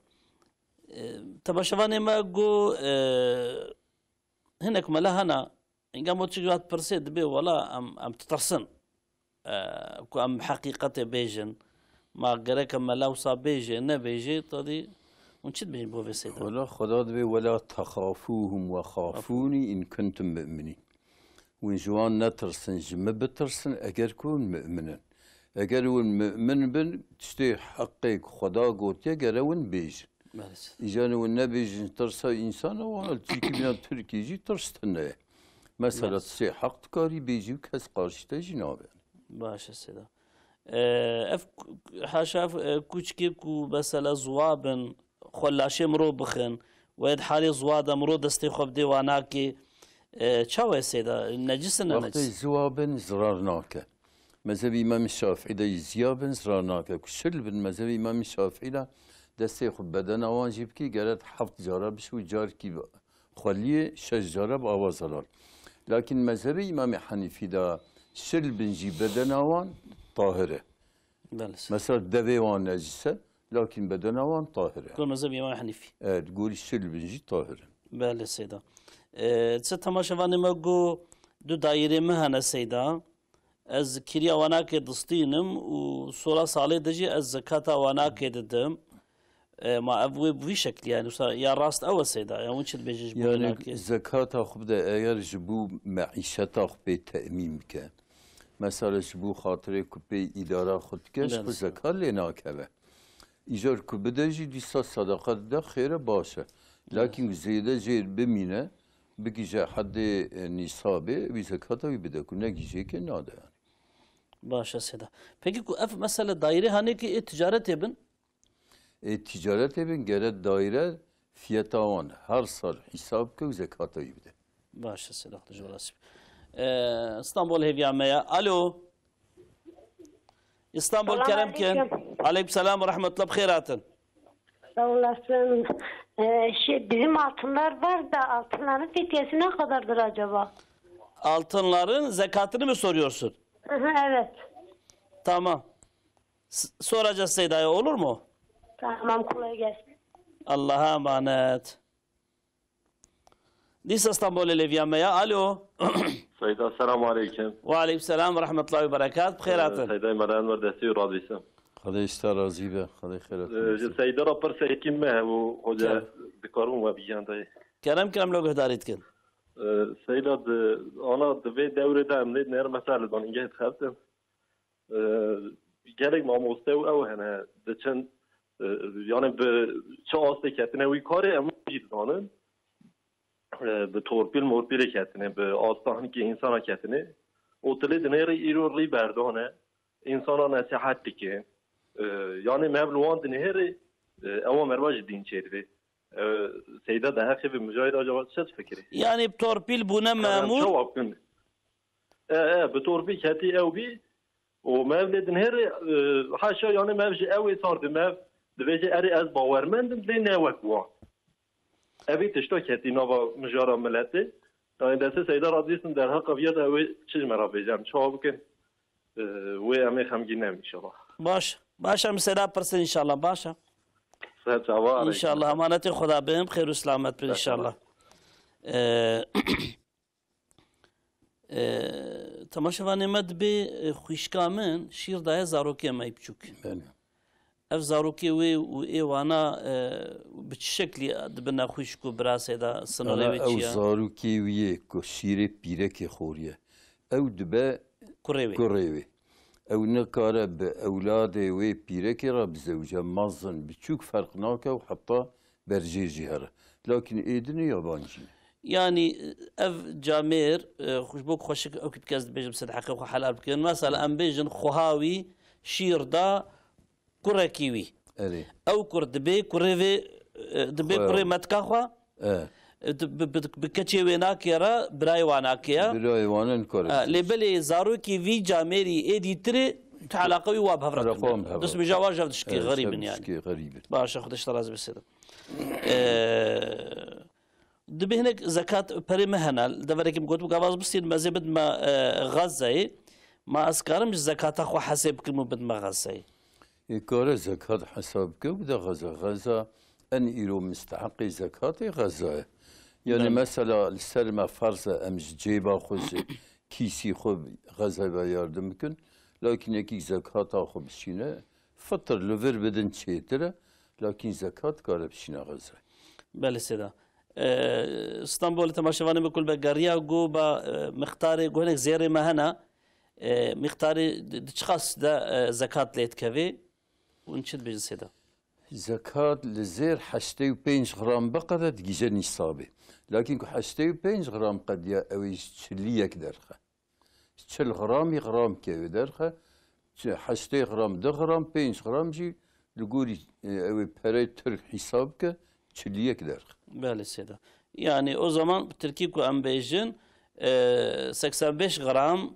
E, temaşevanê me got, e, hinek mele hene, hinga me çi hat pirsê dibê wela em, em ditirsin. E, ku em heqîqetê bêjin. Ma gerek em mele wisa bêjê, nebêjê, tadî hûn çi dibêjin bo vê Seyda? Wela Xweda dibê, "Wela texafûhum we xafûnî in kuntum mu'minîn." Hûn ji wan netirsin, ji min bitirsin, eger ku hûn mu'min in. Eger hûn mu'min bin, tiştê heqê ku Xweda gotiye, gere hûn bêjin. Belê. Îcar hûn nebêjin, tirsa însan e, wan çîkî bîna Tirkî jî tirs tune ye. Mesela, belê, tiştê heq dikarî bêjî û kes qarşî te jî nabe. Baş e Seyda. E, ev ku-, haşa ev, e, kûçikê ku mesela ziwa bin, xwe laşê mirov bixin, wê di halê ziwa de mirov destê xwe bidê wanakê, e, çawa ye Seyda? Necis in ne necis? Wextê ziwa bin zirar nake. Mezhebê Îmamê Şafîî de jî ziya bin zirar nake. Ku şil bin mezhebê Îmamê Şafîî de destê xwe bedena wan jî bikî, gere heft cara bişû, carkî xweliyê şeş cara bi ava zelal. Lakin mezhebê Îmamê Henîfî de şil bin jî bedena wan tahir e. Belê. Mesela devê wan necis e, lakin bedena wan tahir e. Gor mezhebê Îmamê Henîfî. Evet, gorî şil bin jî tahir e. Belê Seyda. E, çi temaşevanê me got, du dayîrê min hene Seyda. Ez kiriya wanakê distînim û sola salê de jî ez zekata wanakê didim. E, ma ev wê bi vî şeklî, yani, wisa ya rast ew e Seyda, ya hûn çi dibêjin ji bo, yani, wanakê? Zekata xwe bide, eger ji bo meîşeta xwe pê temîn bike. Mesela ji bo xatirê ku pê îdara xwe dike, ji xwe zekat lê nakeve. Îcar ku bide jî dîsa sedeqa dide, xêr e, baş e. Lakin ku zêde jêr bimîne, bigihîje hedê, e, nîsabê, wî zekata wî bide, ku negihîjê kê nade yani. Baş e Seyda. Peki ku ev mesele daîrê hanê ki ê ticaretê bin? Ê ticaretê bin gere daîre fiyeta wan her sal hîsab ke û zekata wî bide. Baş e Seyda, Xwedê ji we razî be. Ee, Stenbol hêviya me ya. Alo. Stenbol, kerem kin. Aleyküm selam ve rahmetullah, bi xêr hatin. Sağ olasın. Ee, şey, bizim altınlar var da altınların fityesi ne kadardır acaba? Altınların zekatını mı soruyorsun? Hı hı, evet. Tamam. S- soracağız Seyda'ya, olur mu? Tamam, kolay gelsin. Allah'a emanet. Dîsa Stenbolê lêviya me ya. Alo. Seyda, selamu aleykum. Ve aleykum selam ve rahmetullahi ve berekat. Bi xêr hatin. Seyda, me re Enwer Destî û radîsim. Xwedê ji te razî be. Xwedê xêra te Ee, ji bîse. Seyda re pirsekî me hebû, hoca, Kerem. Dikarim we bigihîne dayê. Kerem, kerem, lo guhdarî dikin. Ee, Seyda, di, ana di vê dewrê de em lê nêr mesela li zanîngehê dixebtin. Ee, gelek mamoste û ew hene diçin, e, yani bi çi astê ketine wî karê em jî dizanin. E, bi torpîl morpîlê ketine, bi asta hinkê însana ketine. Û tu lê dinêrî îro rî berdane, însana nesîhet dike. E, yani mev li wan dinêrê, e, ewa merva ji dîn çêdibê. E, Seyda, di heqê vê mijayê de acaba çi difikirî? Yani bi torpîl bûne memûr. Çawa bikin? E, e, bi torpîl ketî ew bî û mev lê dinêrê, e, haşa, yani mev ji ew ê sar dibê, mev dibêje erê ez bawermend im, lê ne wek wan. Evî tişta ketî nava mijara miletê. Yani destê Seyda radîsim derheqa viya de ew ê çi ji me re bêje, em çawa bikin? E, wê em ê xemgîn nebin inşallah. Baş. Baş, em Seyda pirsin inşallah. Baş e. Ser çava. İnşallah. Emanetê Xweda bin, bi xêr û selamet bin inşallah. Ee, Ee, temaşevanê me dibê, e, xwîşka min şîr daye zarokê me yê biçûk. Belê. Ev zarokê wê û ê wana, e, bi çi şeklî dibine xwîşk û birasê de, sınırê wê çi ye? Ew zarokê wî yê ku şîrê pîrekê xoriye. Ew dibe kurê wê. Kurê wê. Ew nikare bi ewladê wê pîrekê re bizewce, mezin, biçûk ferq nake û heta berjêr jî here. Lakin ê din ê yabancî ne. Yani ev camêr, e, xwe ji bo ku xweşik ew kî kes dibêjim sed heqê xwe helal bikin. Mesela em bêjin xweha wî şîr da kurekî wî. Erê. Ew kur dibê kurê vê, e, dibê kurê metka xwe. E. E, di-, bi, bi, bi keçê wê nakê re, birayê wa nakê ye. Birayê wan in kar. Ha, lê belê zarokê vî camêrî ê dîtirê tu eleqa wî wa bi hev re tune. Eleqa wan bi hev re. Dest bi jawa jev dişkê, e, xerîb in yani. Dişkê xerîb in. Baş e, Xwedê ji te razî be Seyda. E, dibê hinek zekat perê me hene. Li deverekî min gotibû, gava ez bistînim, ez ê bidime, e, Xezzeyê. Ma ez karim ji zekata xwe hesê bikim û bidime Xezzeyê? Ê kare zekat hesab bike û bide Xeza. Xeza en îro misteheqê zekatê Xeza ye. Yani mesela li ser me ferz e, em ji cêba xwe, ji kîsî xwe Xezayê ve yardim bikin. Lakin yekî zekata xwe bişîne, fitir li vir bidin çêtir e. Lakin zekat kare bişîne Xezayê. Belê Seyda. Ee, Stenbolê temaşevanê me kul be geriya, got ba, e, mixtarê, got hinek zêrê me hene. E, mixtarê di, di çiqas de, e, zekat lê dikevê? Hûn çi dibêjin Seyda? Zekat li zêr heştê û pênc gram biqede digihîje nîsabê. Lakin ku heştê û pênc gram qediya, ew ê ji çilî yek derxe. Çil gramî gram ke wê derxe. Çi heştê gram, du gram, pênc gram jî li gorî, e, ew ê pereyê Tirk hîsab ke, çilî yek derxe. Belê Seyda. Yani o zaman bi Tirkî ku em bêjin, e, seksen beş gram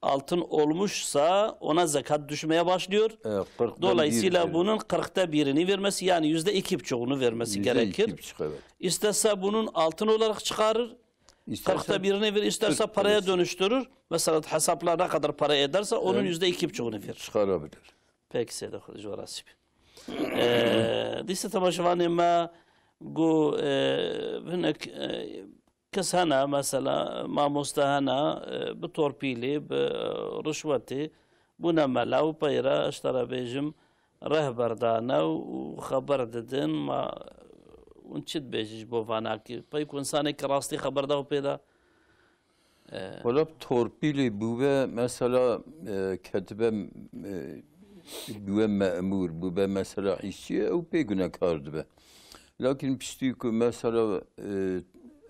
altın olmuşsa ona zekat düşmeye başlıyor. E, kırktan Dolayısıyla bir, evet. Bunun kırkta birini vermesi, yani yüzde iki buçuğunu vermesi gerekir. Yüzde iki buçuk, evet. İsterse bunun altın olarak çıkarır, kırkta birini verir, isterse paraya dönüştürür. Mesela hesapla ne kadar para ederse onun yüzde iki buçuğunu verir. Çıkarabilir. Peki Seyda, Xwedê ji we razî be. Ee, dîsa temaşevanê me got, e, hinek, e, kes hene, mesela mamoste hene, e, bi torpîlê, bi, e, rişwetê bûne mela û peyre, ez te re bêjim, rehber dane û xeber didin. Ma hûn çi dibêjin ji bo vanakî? Pey ku însanekî rastî xeber da û pê da, e, Wela bi torpîlê bûbe, mesela, e, ketibe, e, bûbe memûr, bûbe mesela îşçiyê, ew pê gunekar dibe. Lakin piştî ku mesela, e,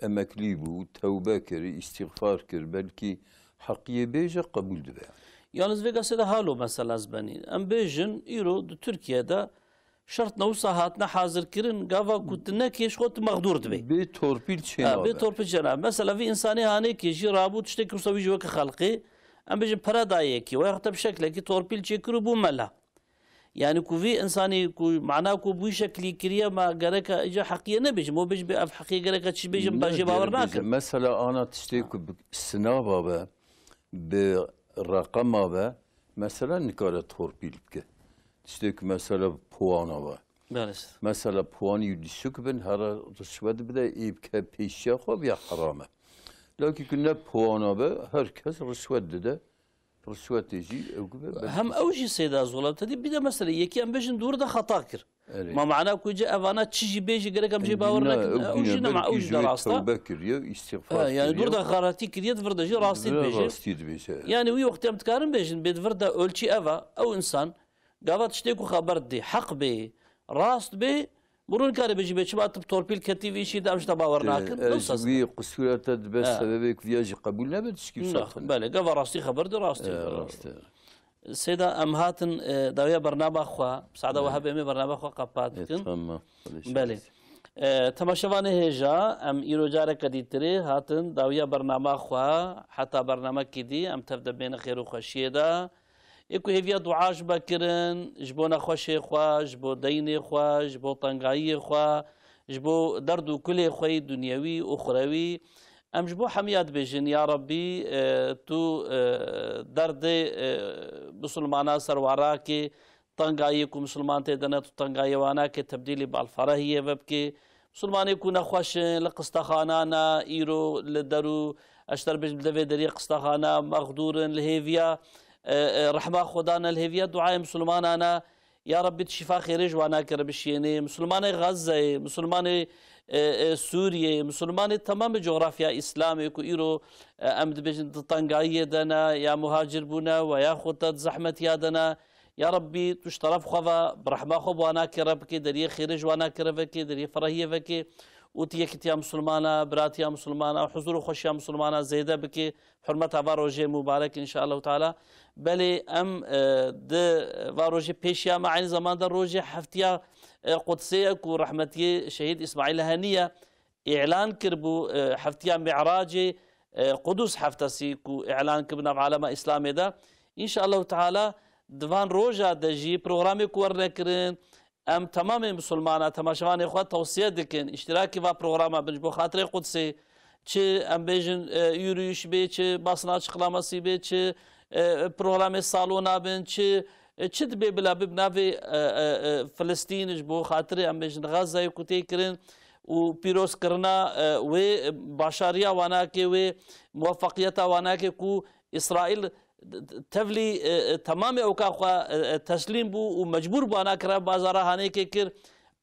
emeklî bû, tewbe kir, îstîxfar kir, belkî heqiyê bêje, qebûl dibe. Yalnız vêga sê de halo mesela ez benî. Em bêjin, îro di Tirkiye de şert ne wisa hatine hazirkirin, gava ku tu nekê ji xwe tu mexdûr dibê. Bê torpîl çênabe. Ha, bê torpîl çênabe. Mesela vî însanê hanê kê jî rabû tiştekî wisa wî jî weke xelqê, em bêjin pere dayê yekî, weya xwe te bi şeklekî torpîl çêkir û bû mela. Yani ku vî insanî ku mana ku bû şeklî kiriye, ma gereka îca heqiye nebêjim. O bêjim bê ev heqiye gereka çi bêjim, ba jê bawer nakim. Mesela ana tiştê ku bi sinava be, bi reqema be, mesela nikare torpîl bike. Tiştê ku mesela bi puana be. Maalesef. Mesela puanî yüz bin, hera rişwet bide, ê bike pêşiya xwe, ya heram e. Lakin ku ne puana be, her kes rişwet dide. Rişwetê jî ew gibi. Hem ew jî seyda zola te dî, bir de mesela yekî em bêjin dûr de xeta kir. Erê. Ma mana ku ce evana çi jî bêjî gerek em jî bawer nakin. Ew jî nema, ew jî de rast e. Tewbe kiriye, îstîxfar kiriye. Ha, yani dûr de xaretî kiriye, di vir de jî rastî dibêje. Rastî dibêje. Yani wî wextê em dikarin bêjin, bê di vir de ölçî ev e, ew insan gava tiştê ku xeber didê, heq bê, rast bê, Mûrûn kare bêjî bê çima tu bi torpîl ketî vî îşî de em ji te bawer nakin. Ez wî qisûra te dibe sebebê ku viya jî qebûl nebe tişkî. Belê, gava rastî xeber de rastî. Rast e. Seyda em hatin, e, dawiya bernama xwe, bi sada we hebe em ê bernama xwe qepat bikin. Belê. E, temaşevanê hêja, em îro careke dîtirê hatin dawiya bernama xwe, heta bernamekî dî em tev de bêne xêr û xweşiyê de. Ê ku hêviya dua ji me kirin, ji bo nexweşê xwe, ji bo deynê xwe, ji bo tengayiyê xwe, ji bo derd û kulê xwe yî dunyewî û xurewî. Em ji bo hemiya dibêjin, ya Rebbî, e, tu, e, derdê, e, misilmana ser we rakê, tengayiyê ku misilman tê de ne, tu tengayiyê wana ke tebdîlî balferehiyê ve bikê. Misilmanê ku nexweş in, li qistexana ne, îro li der û eşter bêjim li devê deriyê qistexana, mexdûr in, li hêviya, e, e, rehma Xweda ne, li hêviya duayê misilmana ne. Ya Rebbî, tu şîfa xêrê ji wana kire bişiyênê. Misilmanê Xezzeyê, misilmanê, e, e, Sûriyeyê, misilmanê temamê cografya Îslamê ku îro, e, em dibêjin di tengayiyê de ne, ya muhacir bûne, we ya xwe te di zehmetiya de ne. Ya Rebbî, tu ji teref xwe ve bi rehma xwe bi wana kire bikê, deriyê xêrê ji wana kire vekê, deriyê ferehiyê vekê û tu yekitiya misilmana, biratiya misilmana, huzur û xweşiya misilmana zêde bikê. Hurmeta va rojê mubarek, înşaallahu teala. Belê em, e, di va rojê pêşiya me, eynî zamanda rojê heftiya, e, Qudsê ye ku rehmetiyê şehîd Îsmaîl Heniye îlan kiribû, e, heftiya Mi'racê, e, Qudus heftesî ku îlan kiribû nav alema Îslamê de. Înşaallahu teala di van roja de jî programê ku werne kirin, em temamê misilmana, temaşevanê xwe tewsiye dikin, îştirakî va programa bin ji bo xatirê Qudsê. Çi em bêjin, e, yürüyüş bê, çi basna açıklaması bê, çi, e, programê salona bin, çi, e, çi dibê bila bib navê, e, e, e, Filistîn ji bo xatirê em bêjin Gazayê ku tê kirin û pîrozkirina, e, wê başariya wanakê, wê muwefeqiyeta wanakê ku Îsraîl tevlî, e, e, temamê ewka xwe, e, e, teslîm bû û mecbûr bû ana kire bazara hanêkê kir.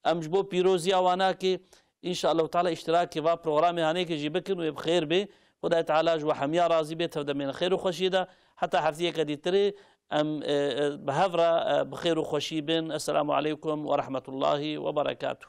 Em ji bo pîroziya wanakê, înşallahu teala, îştirakê va programê hanêkê jî bikin û ê bi xêr bê. Xwedayê Teala ji we hemiya razî bê, tev de mêne xêr û xweşiyê de. Heta heftiyeke dîtirê em, e, e, bi hev re, e, bi xêr û xweşî bin. Esselamu aleykum ve rahmetullahi ve berekatuh.